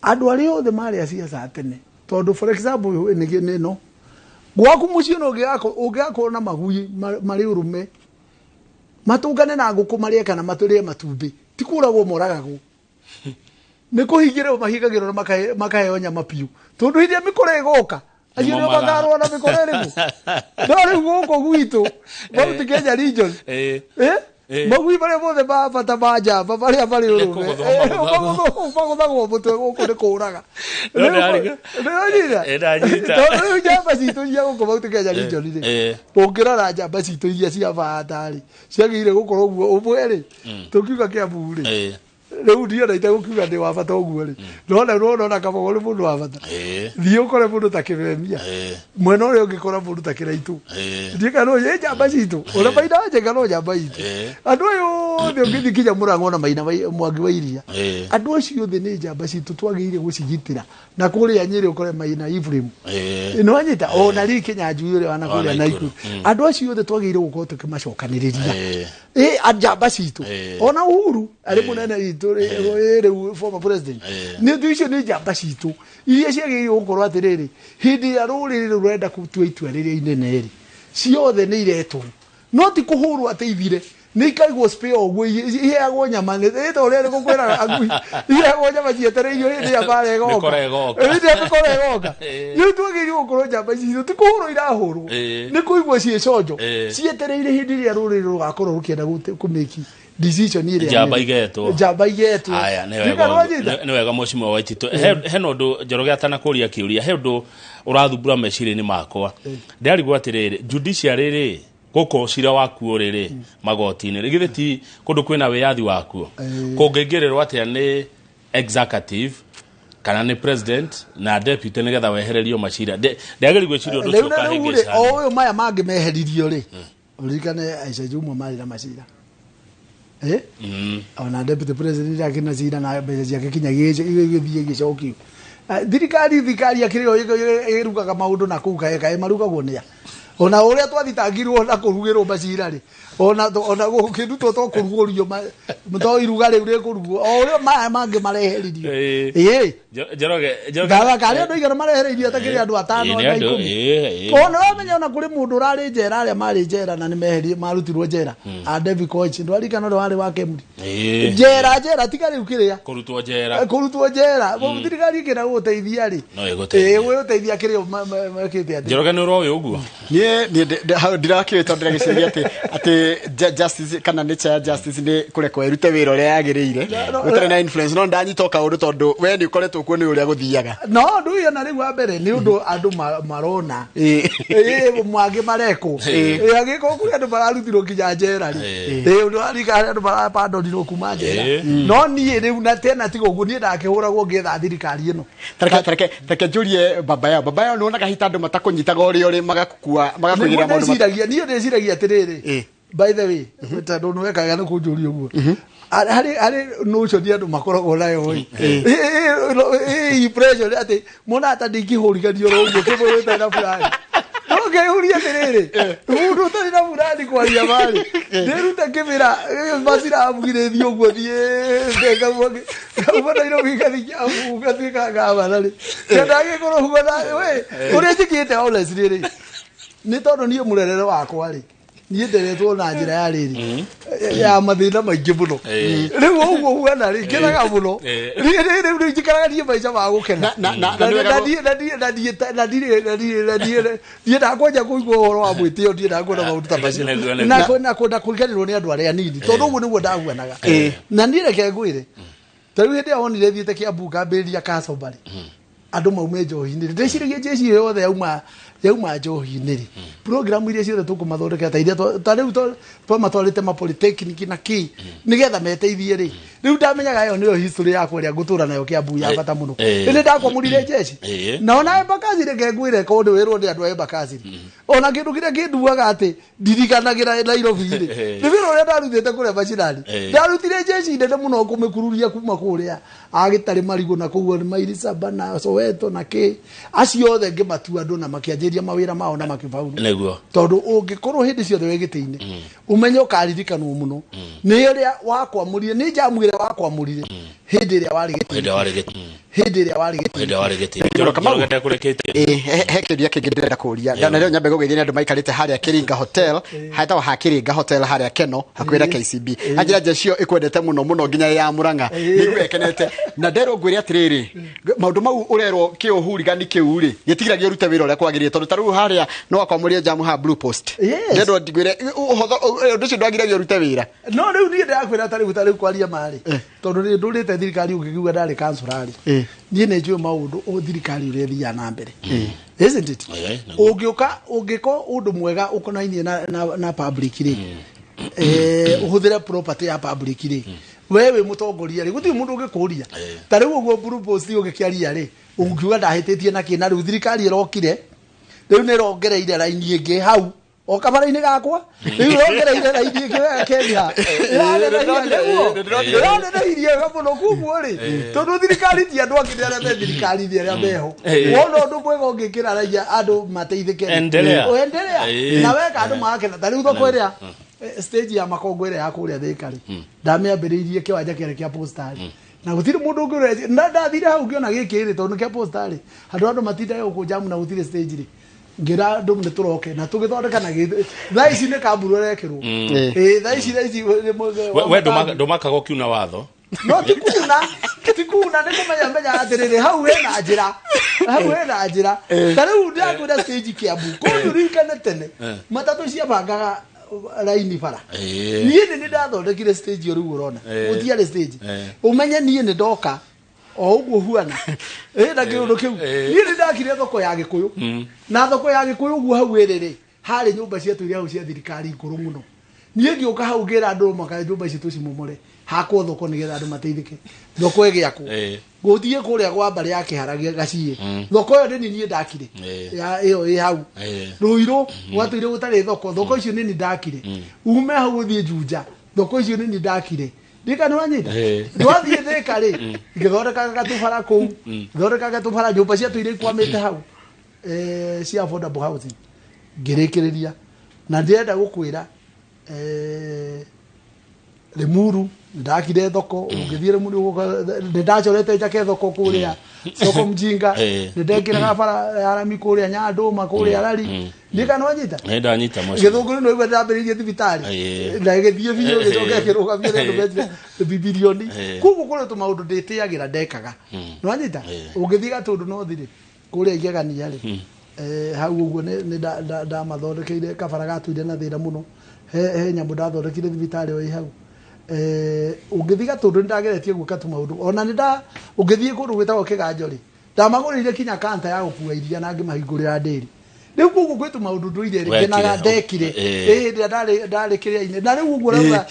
andũ arĩa othe marĩ a ciaca tene, tondũ for example nĩ ĩno gwaku mũciĩ no ũngĩgakorwo na magui marĩ ũrũme matũngane na ngũkũ marĩe kana matũrĩe matumbĩ, ti kũragwo moragagwo, nĩ kũhingĩrwo mahingagĩrwo na makaheo nyama piũ, tondũ hĩndĩ ĩrĩa mĩkora ĩgoka, acio nĩo Nĩmo makarũa na mĩkora ĩrĩkũ. No rĩu gũkũ gwitũ Mount Kenya region, magui marĩa mothe ma bata ma njamba marĩa marĩ ũrũme kũgũthwo magũthagwo. Magũthagwo mũtwe, gũkũ nĩ kũraga. No ndariga. Nĩwanyita? Ndanyita. Tondũ rĩu njamba citũ cia gũkũ Mount Kenya region rĩ, ũngĩrora njamba citũ iria cia bata rĩ, ciagĩrĩire gũkorwo ũguo. Ũmwe rĩ, tũkiuga Kĩambu rĩ, Rĩu ndiona itegũkiuga ndĩ wa bata ũguo rĩ, nona nona Kabogo nĩ mũndũ wa bata. Thiĩ ũkore mũndũ ta Kĩmemia, mwena ũrĩa ũngĩ kora mũndũ ta Kĩraitũ. Ndiĩ kana ĩ njamba citũ ũrĩa Maina wa Njenga no njamba itũ. Andũ ayo othe ũngĩthiĩ nginya Mũrang'o na Maina Mwangi wa Iria, andũ acio othe nĩ njamba citũ twagĩrĩire gũcigitĩra. Na kũrĩa Nyĩrĩ ũkore Maina Ibrahim, nĩwanyita ona rĩ Kĩnyanjui ũrĩa wana kũrĩa Naikuru. Naikuru, andũ acio othe twagĩrĩire gũkorwo tũkĩmacokanĩrĩria, ĩ njamba citũ. Ona Uhuru arĩ mũnene witũ rĩu former president, nĩ ũndũ icio nĩ njamba citũ iria ciagĩrĩire gũkorwo atĩrĩrĩ, hĩndĩ ĩrĩa rũrĩrĩ rũrenda gũtua itua rĩrĩa inene rĩ, ciothe nĩ iretwo, no ti kũhũrwo atĩ ithire, nĩ ikaigwo spare ũguo, iheagwo nyama nĩ ta ũrĩa gũkwĩraga agui, iheagwo nyama cietereirio hĩndĩ ya mbara ĩgoka. Mĩkora ĩgoka. Hĩndĩ ya mĩkora ĩgoka. Rĩu twagĩrĩirwo gũkorwo njamba ici citũ ti kũhũrwo irahũrwo, nĩ kũigwo ciĩ conjo, cietereire hĩndĩ ĩrĩa rũrĩrĩ rũgakorwo rũkĩenda kũmĩki decision ĩrĩa Njamba nene. igetwo. Njamba igetwo. Aya, nĩ Ndiũĩ wega kana wanyita? nĩ wega mheshimiwa Waititũ. Hena ũndũ Njoroge atanakũria kĩũria, he ũndũ ũrathumbũra meciria-inĩ makwa. Ndĩrarigwo atĩrĩrĩ, judiciary rĩ, gũkũ cira wakuo rĩrĩ magoti-inĩ rĩ, githĩ ti kũndũ kwĩna wĩyathi wakuo? Kũngĩingĩrĩrwo atĩa nĩ executive kana nĩ president na deputy nĩgetha wehererio macira? Ndĩagĩrĩirwo gwĩciria ũndũ ũcio Rĩu na rĩu rĩ, o ũkahĩngĩcana. ũyũ maya mangĩ meheririo rĩ, ũririkane Aisha Jumwa marĩ na macira. Ona deputy president akĩna cira na mbeca ciake kinya gĩthiĩ gĩcokio. Thirikari akĩrĩ yo ĩrugaga maũndũ na kũu kaĩ kaĩ marugagwo nĩa, ona ũrĩa twathitangirwo na kũrugĩrwo macira rĩ, ona gũkĩrutwo to kũrugũrio to iruga rĩu rĩkũrugwo o ũrĩa maya mangĩ mareheririo. Ĩĩ. Njoroge Njoroge. Ndaga karĩ andũ aigana marehereirio atakĩrĩ andũ atano Ĩĩ, nĩ na andũ, 10. ĩĩ. Ona wamenya ona kũrĩ mũndũ ũrarĩ njera, arĩa marĩ njera na nĩ meherie marutirwo njera, a David Koech, ndwarikana ũrĩa warĩ wa Kemri. Njera njera tiga rĩu kĩrĩa Kũrutwo njera. Kũrutwo njera. Thirikari ĩkĩenda gũgũteithia rĩ, No ĩgũteithie. Ĩĩ, gũgũteithia kĩrĩa mekĩte atĩ Njoroge, nĩ ũroĩ ũguo? Niĩ hau ndirakĩũĩ tondũ ndĩragĩciria atĩ justice kana nature ya justice nĩ kũrekwo ĩrute wĩra ũrĩa yagĩrĩire No, gũtarĩ na influence, no ndanyita o kaũndũ tondũ we nĩ ũkoretwo kuo nĩ ũrĩa gũthiaga. No ũndũ ũyũ na rĩu wa mbere nĩ ũndũ andũ marona. Ĩĩ, mangĩ marekwo. Ĩĩ, angĩkorwo kũrĩ andũ mararutirwo nginya njera rĩ, ĩĩ, ũndũ warika harĩ andũ marabandonirwo kuma njera. No niĩ rĩu na tena tiga ũguo niĩ ndakĩhũragwo ngĩetha thirikari ĩno. Tareke njũrie baba yao. Baba yao, nĩ wonaga hita andũ matakũnyitaga ũrĩa ũrĩ magakua magakũigĩrĩra Nĩguo maũndũ ndĩciragia, niĩ ndĩciragia atĩrĩrĩ, by the way, tondũ nĩ wekaga nĩ kũnjũria ũguo, harĩ notion andũ makoragwo nayo ĩ. Ĩ, impression atĩ mona ta ndingĩhũriganio oro ũguo kĩmũrũ ũtarĩ na fulani, no ngĩhuria atĩrĩrĩ, mũndũ ũtarĩ na fulani kwaria marĩ ndĩrute kĩmĩra macira amugire thiĩ ũguo thiĩ ngauma Nairobi ngathiĩ Kiambu ngatuĩka gavana rĩ, ndagĩkorwo ũguo na we ũrĩa njĩkĩte honestly rĩ, nĩ tondũ niĩ mũrerere wakwa rĩ, niĩ nderetwo na njĩra ya rĩrĩ ya mathĩna maingĩ mũno. Rĩu ũguo huana rĩ, ngenaga mũno. Rĩu rĩu njikaraga niĩ maica ma gũkena. Na nĩ wega Na ndirĩ na ndirĩ na ndirĩ niĩ ndakwanja kũigua ũhoro wa mwĩtĩo, niĩ ndakwenda maũndũ ta macio. Nĩguo, nĩguo. Na kwenda kũriganĩrwo nĩ andũ arĩa anini, tondũ ũguo nĩguo ndahuanaga. Na niĩ reke ngwĩre, ta rĩu hĩndĩ ĩrĩa wonire thiĩte Kiambu ngambĩrĩria Kasomba rĩ, andũ maume njohi-inĩ rĩ, ndĩciragia jeshi ĩyo yothe yauma njohi-inĩ rĩ, program iria ciothe tũkũmathondekera ta iria ta rĩu twamatwarĩte ma polytechnic na kĩ nĩgetha meteithie rĩ, rĩu ndamenyaga ĩyo nĩyo history yakwa ĩrĩa ngũtũra nayo Kiambu ya bata mũno. Ĩndĩ ndakwamũrire jeshi na ona Embakasi, reke ngwĩre, korwo nĩ wĩrwo nĩ andũ a Embakasi rĩ, ona kĩndũ kĩrĩa kĩnduaga atĩ ndirikanagĩra Nairobi rĩ, nĩ wĩra ũrĩa ndarutĩte kũrĩa macinani. Ndarutire jeshi nene mũno kũmĩkururia kuma kũrĩa agĩtarĩ marigũ na kũu nĩ mairi saba na Soweto na kĩ, acio othe ngĩmatua andũ na makĩanjĩria mawĩra mao na makĩbauru. Tondũ ũngĩkorwo hĩndĩ ciothe wĩ gĩtĩ-inĩ, ũmenye ũkaririkanwo mũno nĩ ũrĩa wakwamũrire, nĩ njamu ĩrĩa wakwamũrire hĩndĩ ĩrĩa warĩ gĩtĩ-inĩ. Hĩndĩ ĩrĩa warĩ gĩtĩ. Hĩndĩ ĩrĩa warĩ gĩtĩ-inĩ. Hĩndĩ ĩrĩa warĩ gĩtĩ-inĩ. Njoroge Kamau. Njoroge ndekũrĩkĩtie. Ĩĩ, he kĩũria kĩngĩ ndĩrenda kũria, na rĩo nyambe gũgeithia nĩ andũ maikarĩte harĩa Kiringa Hotel, hetagwo ha Kiringa Hotel harĩa Keno hakuhĩ na KCB. Anjĩra njecio ĩkwendete mũno mũno nginya ya Murang'a, nĩguo ĩkenete na nderwo ngwĩre atĩrĩrĩ, maũndũ mau ũrerwo kĩũhurigani kĩu rĩ, gĩtigiragia ũrute wĩra ũrĩa kwagĩrĩire, tondũ ta rĩu harĩa no wakwamũria jamu ha Blue Post. Nderwo ngwĩre ũhotho ũndũ ũcio ndwagiragia ũrute wĩra. No rĩu niĩ ndĩrakwĩra ta rĩu kwaria marĩ, tondũ nĩ ndũrĩte thirikari ũngĩkiuga ndarĩ kancorarĩ, niĩ nĩ njũĩ maũndũ o thirikari ũrĩa ĩthiaga na mbere, isn't it? Nĩguo. Ũngĩũka ũngĩka ũndũ mwega ũkonainie na public rĩ, ũhũthĩre property ya public rĩ, We wĩ mũtongoria rĩ, gũtirĩ mũndũ ũngĩkũria. Ta rĩu ũguo Blue Post ũgĩkĩaria rĩ, ũngiuga ndahĩtĩtie na kĩ, na rĩu thirikari ĩrokire rĩu nĩ ĩrongereire raini ĩngĩ hau o kabara-inĩ gakwa, rĩu ĩrongereire raini ĩngĩ wega Kenya, ĩranenehia wega mũno. Koguo rĩ, tondũ thirikari ti andũ angĩ, nĩ arĩa me thirikari-inĩ arĩa meho. Wona ũndũ mwega ũngĩkĩra raia andũ mateithĩke rĩ, Endelea. endelea. Na weka andũ magakena. Ta rĩu thoko ĩrĩa stage ya makongo ĩrĩa ya kũrĩa Thĩka rĩ, ndamĩambĩrĩirie kĩwanja kĩarĩ kĩa posta rĩ, na gũtirĩ mũndũ ũngĩ ũreci na ndathire hau ngĩona gĩkĩ rĩ, tondũ nĩ kĩa posta rĩ, handũ andũ matindaga gũkũ jamu na gũtirĩ stage rĩ, ngĩra andũ nĩ tũroke na tũgĩthondeka na gĩthĩ thaa ici nĩ kamburu ĩrekĩrwo. Ĩĩ, thaa ici. We ndũmakaga ũkiuna watho? No ti kuna, ti kuna, nĩ kũmenya menya atĩrĩrĩ, hau hena njĩra, hau hena njĩra. Ta rĩu ndĩrakwĩra stage Kiambu kũndũ ririkane tene matatũ ciabangaga raini bara. Niĩ nĩ ndathondekire stage ĩyo rĩu ũrona. Gũtiarĩ stage. Ũmenye niĩ nĩ ndoka o ũguo huana ĩ na kĩũndũ kĩu. Niĩ nĩ ndakire thoko ya Gĩkũyũ, na thoko ya Gĩkũyũ ũguo hau ĩrĩ rĩ, harĩ nyũmba ciatũire hau cia thirikari ngũrũ mũno. Niĩ ngĩũka hau ngĩra andũ maka nyũmba ici tũcimomore, hakwo thoko nĩgetha andũ mateithĩke, thoko ĩgĩakwo. Gũthiĩ kũrĩa gwa mbarĩ ya kĩhara gĩa gaciĩ, thoko ĩyo nĩ niĩ ndakire. Ya ĩyo ĩ hau Rũirũ gwatũire gũtarĩ thoko, thoko icio nĩ niĩ ndakire. Ume hau ũthiĩ Juja, thoko icio nĩ niĩ ndakire. Ndika nĩ wanyita. Twathiĩ Thĩka rĩ, ngĩthondeka gatũbara kũu, ngĩthondeka gatũbara, nyũmba ciatũire ikwamĩte hau cia affordable housing ngĩrĩkĩrĩria. Na ndĩrenda gũkwĩra Limuru ndakire thoko. Ũngĩthiĩ Limuru nĩ ndacorete njake thoko kũrĩa soko mjinga. Nĩ ndekĩraga bara ya rami kũrĩa Nyandũma, kũrĩa rari. Ndika nĩ wanyita. Nĩ ndanyita, mheshimiwa. Gĩthũngũri nĩ waigua ndĩrambĩrĩirie thibitarĩ na ĩgĩthiĩ biũ, gĩcoka ĩkĩrũgamio nĩ andũ methire bibirioni. Koguo kũrĩ tũmaũndũ ndĩtĩagĩra ndekaga, nĩ wanyita. Ũngĩthiĩ Gatũndũ no thirĩ kũrĩa igegania rĩ, hau ũguo nĩ ndamathondekeire kabara gatũire na thĩna mũno. He nyamũ ndathondekire thibitarĩ o ĩ hau. Ũngĩthiĩ Gatũndũ nĩ ndageretie gwĩka tũmaũndũ ona nĩ nda ũngĩthiĩ kũndũ gwĩtagwo Kĩganjo rĩ, ndamagũrĩire kinya kanta ya gũkua iria na ngĩmahingũrĩra ndĩri. Rĩu koguo gwĩ tũmaũndũ ndũire rĩ ngenaga ndekire ĩ hĩndĩ ĩrĩa ndarĩ kĩrĩa-inĩ. Na rĩu ũguo ũrauga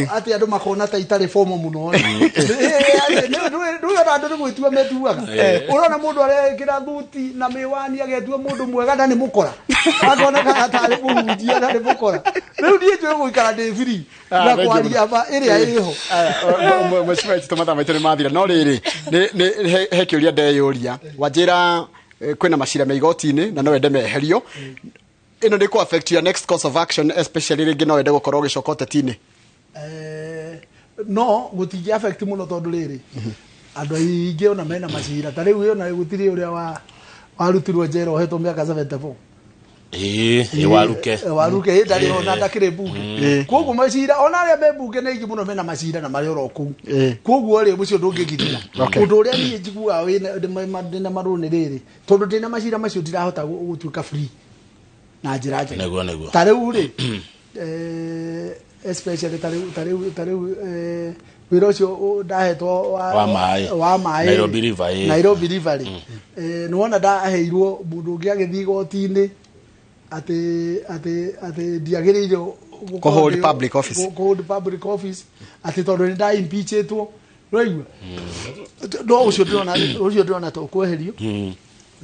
atĩ andũ makona ta itarĩ bomo mũno. Ndũĩ ona andũ nĩ gwĩtua metuaga. Ũrona mũndũ arekĩra thuti na mĩwani agetua mũndũ mwega na nĩ mũkora, akoneka tarĩ mũhunjia na nĩ mũkora. Rĩu niĩ njũĩ gũikara ndĩ free na kwaria ma ĩrĩa ĩho. Mheshimiwa Waititu, mathaa maitũ nĩ mathira, no rĩrĩ he kĩũria ndeyũria. Wanjĩra kwĩna macira me igoti-inĩ na no wende meherio. Ĩno nĩ kũ affect your next course of action, especially rĩngĩ no wende gũkorwo ũgĩcoka ũteti-inĩ? No gũtingĩ affect mũno tondũ rĩrĩ, andũ aingĩ ona mena macira ta rĩu ona gũtirĩ ũrĩa wa warutirwo njera ohetwo mĩaka 74. Ĩĩ, Waruke. Waruke ĩ ndarĩ ona ndakĩrĩ mbunge. Koguo macira ona arĩa me mbunge nĩ aingĩ mũno mena macira na marĩ oro kũu. Koguo rĩ, ũcio ndũngĩgirĩra. Ũndũ ũrĩa niĩ njiguaga ndĩna marũrũ nĩ rĩrĩ, tondũ ndĩna macira macio ndirahota gũtuĩka free na njĩra njega. Nĩguo, nĩguo. Ta rĩu rĩ, especially ta rĩu wĩra ũcio ndahetwo wa maĩ. Wa maĩ. Nairobi River, Nairobi River rĩ, nĩwona ndaheirwo mũndũ ũngĩ agĩthiĩ igoti-inĩ atĩ ndiagĩrĩire gũkorwo Kũhold public office. Kũhold public office atĩ tondũ nĩ nda impeachĩtwo, ũraigua? No ũcio ndĩrona tũkweherio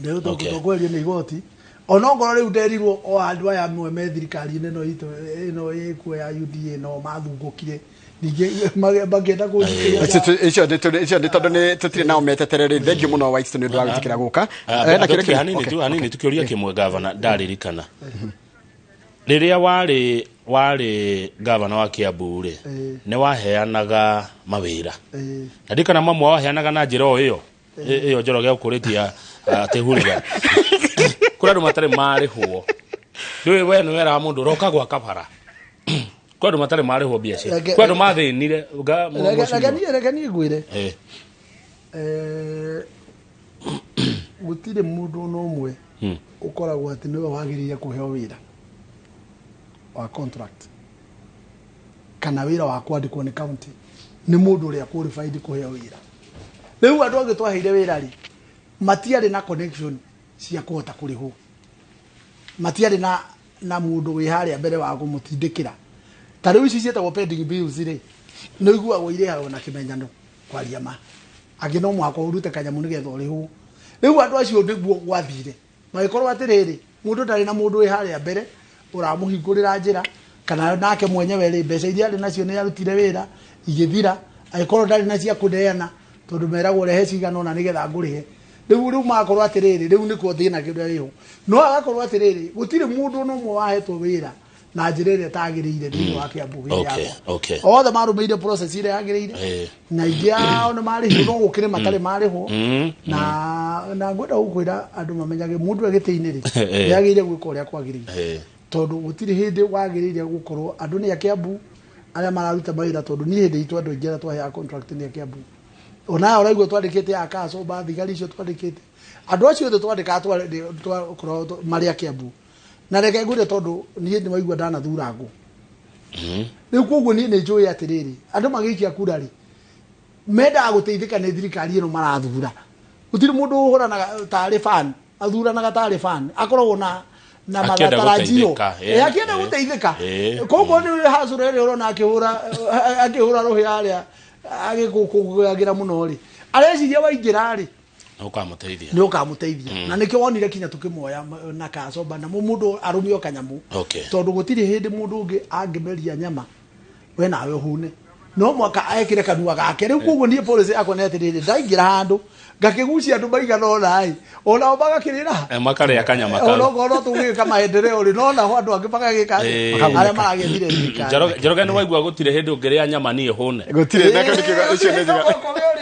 rĩu tũkweherio nĩ igoti onongorwo rĩu nderirwo o andũ aya amwe me thirikari-inĩ ĩno itũ ĩno ĩkuo ya UDA no mathungũkire ningĩ makĩenda kũnjikĩria. Icio nĩ tondũ nĩ tũtirĩ nao metetere rĩ. Thank you mũno, Waititu, nĩ ũndũ wa gwĩtĩkĩra gũka. Na kĩũria kĩmwe. Hanini tu, hanini tu, kĩũria kĩmwe, gavana. Ndaririkana rĩrĩa warĩ gavana wa Kiambu rĩ, nĩ waheanaga mawĩra. Na ndikana mamwe waheanaga na njĩra o ĩyo ĩyo Njoroge ũkũrĩtie atĩ huriga kũrĩ andũ matarĩ marĩhwo. Ndũĩ we nĩ weraga mũndũ roka gwaka bara, kwĩ andũ matarĩ marĩhwo mbia cio, kwĩ andũ mathĩnire Reke mheshimiwa. Reke niĩ ngwĩre, gũtirĩ mũndũ ona ũmwe ũkoragwo atĩ nĩwe wagĩrĩire kũheo wĩra wa contract kana wĩra wa kwandĩkwo nĩ county, nĩ mũndũ ũrĩa qualified kũheo wĩra. Rĩu andũ angĩ twaheire wĩra rĩ, matiarĩ na connection cia kũhota kũrĩhwo, matiarĩ na mũndũ wĩ harĩa mbere wa kũmũtindĩkĩra. Ta rĩu ici ciĩtagwo pending bills rĩ, Nĩ ũiguagwo irĩhagwo na kĩmenyano kwaria ma angĩ no mũhaka ũrute kanyamũ nĩgetha ũrĩhwo. Rĩu andũ acio nĩguo gwathire, magĩkorwo atĩrĩrĩ, mũndũ ndarĩ na mũndũ wĩ harĩa mbere ũramũhingũrĩra njĩra, kana nake mwenyewe rĩ, mbeca iria arĩ nacio nĩ arutire wĩra igĩthira, agĩkorwo ndarĩ na cia kũneana tondũ meragwo rehe cigana ũna nĩgetha ngũrĩhe. Rĩu magakorwo atĩrĩrĩ, rĩu nĩkuo thĩna kĩrĩa wĩho. No agakorwo atĩrĩrĩ, gũtirĩ mũndũ ona ũmwe wahetwo wĩra na njĩra ĩrĩa ĩtagĩrĩire thĩinĩ wa Kiambu hĩndĩ yakwa. Othe marũmĩrĩire process ĩrĩa yagĩrĩire, na aingĩ ao nĩ marĩhirwo, no gũkĩrĩ matarĩ marĩhwo. Na ngwenda gũkwĩra andũ mamenyage mũndũ e gĩtĩ-inĩ rĩ, nĩ agĩrĩire gwĩka ũrĩa kwagĩrĩire, tondũ gũtirĩ hĩndĩ wagĩrĩire gũkorwo andũ nĩ a Kiambu arĩa mararuta mawĩra, tondũ niĩ hĩndĩ itũ andũ aingĩ arĩa twaheaga contract nĩ a Kiambu. Ona ũraigua twandĩkĩte akacoba thigari icio twandĩkĩte, andũ acio othe twandĩkaga twakoragwo marĩ a Kiambu. Na reke ngwĩre, tondũ niĩ nĩ waigua ndanathura ngũ rĩu, koguo niĩ nĩ njũĩ atĩrĩrĩ, andũ magĩikia kura rĩ, mendaga gũteithĩka nĩ thirikari ĩno marathura. Gũtirĩ mũndũ ũhũranaga tarĩ fan, athuranaga tarĩ fan, akoragwo na Akĩenda matarajio. gũteithĩka, Akĩenda gũteithĩka. Koguo nĩ hacũra ĩrĩa ũrona akĩhũra rũhĩ harĩa agĩkũkũngũyagĩra mũno rĩ, areciria waingĩra rĩ, Nĩ ũkamũteithia. Nĩ ũkamũteithia. Na nĩkĩo wonire kinya tũkĩmuoya na kacoba na mũndũ arũmio kanyamũ, tondũ gũtirĩ hĩndĩ mũndũ ũngĩ angĩmeria nyama we nawe ũhune, no mwaka ekĩre kanua gake. Rĩu koguo niĩ policy yakwa nĩ atĩrĩrĩ, ndaingĩra handũ ngakĩgucia andũ maigana ũna ĩ, onao magakĩrĩra. Makarĩa kanyama kau. Onokorwo no tũgĩka maendeleo rĩ, no nao andũ angĩ magagĩka arĩa maragĩethire thirikari. Njoroge, nĩ waigua gũtirĩ hĩndĩ ũngĩrĩa nyama niĩ hũne. Gũtirĩ na kĩndũ kĩuga icio nĩ njega.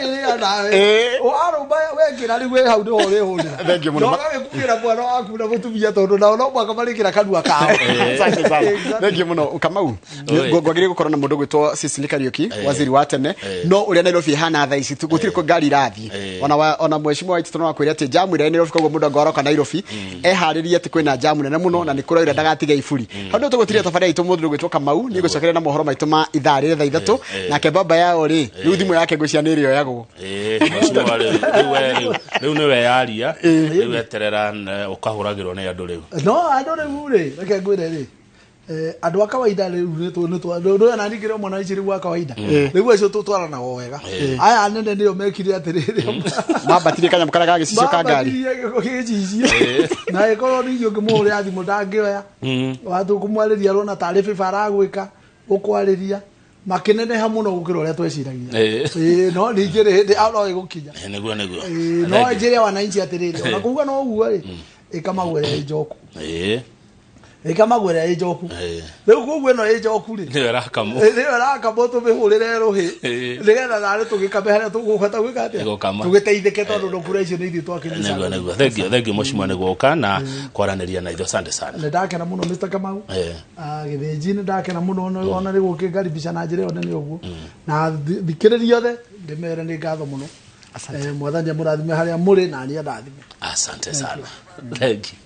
Ũrĩrĩa nawe warũma wekĩra rĩu wĩ hau nĩho ũrĩhũnĩra. Thank you mũno. Na ũgagĩkuĩra mwana waku na mũtumia, tondũ nao no mũhaka marĩkĩra kanua kao. Asante sana. Thank you mũno Kamau. Oi. Ngwagĩrĩire gũkorwo na mũndũ gwĩtwo Cecily Kariuki, waziri wa tene, no ũrĩa Nairobi ĩhana thaa ici gũtirĩ kũ ngari irathiĩ. Ona mheshimiwa Waititu no akwĩre atĩ jamu ĩrĩa Nairobi, koguo mũndũ angĩroka Nairobi eharĩrie atĩ kwĩna jamu nene mũno na nĩ kũraura ndagatiga iburi. Hau nĩho tũgũtiria tabarĩra itũ. Mũndũ gwĩtwo Kamau nĩ ngũcokeria na mohoro maitũ ma ithaa rĩrĩ thaa 3. Nake baba yao rĩ, rĩu thimũ yake ngwĩciria nĩ ĩrĩoyagwo. Mheshimiwa, rĩu we rĩu nĩwe yaria rĩu, eterera ũkahũragĩrwo nĩ andũ rĩu. No andũ rĩu rĩ, reke ngwĩre rĩ, andũ a kawaida rĩu nĩ na ningĩ mwana ici rĩu wa kawaida rĩu acio tũtwaranaga o wega. Aya anene nĩo mekire atĩrĩrĩ, Mambatirie kanyamũ karĩa ga gĩcicio ka ngari. Mambatirie gĩcicio na ĩkorwo ningĩ ũngĩmũhũrĩra thimũ ndangĩoya, watũ kũmwarĩria arona tarĩ bĩba aragwĩka ũkwarĩria, makĩneneha mũno gũkĩra ũrĩa tweciragia. Ĩĩ, no ningĩ rĩ, hĩndĩ ao no ĩgũkinya. Nĩguo. Ĩĩ, no njĩre wananchi atĩrĩrĩ, ona kuga no ũguo rĩ, ĩkamagwĩra ĩ njoku, ĩkamagwĩra ĩ njoku. Rĩu koguo ĩno ĩ njoku rĩ, Nĩyo ĩrakamwo. Nĩyo ĩrakamwo, tũmĩhũrĩre rũhĩ nĩgetha narĩ tũgĩkame harĩa tũkũhota gwĩka atĩa, Gũkama. tũgĩteithĩke, tondũ no kura icio nĩ ithuĩ twakĩmĩcagũra. Nĩguo, thank you, thank you mheshimiwa nĩ gũka na kwaranĩria na ithuĩ, asante sana. Nĩ ndakena mũno, Mr. Kamau. Gĩthĩnji, nĩ ndakena mũno ona nĩ gũkĩngaribisha na njĩra ĩyo nene ũguo, na thikĩrĩria othe ndĩmere nĩ ngatho mũno. Mwathani amũrathime harĩa mũrĩ na niĩ andathime. Asante sana, thank you.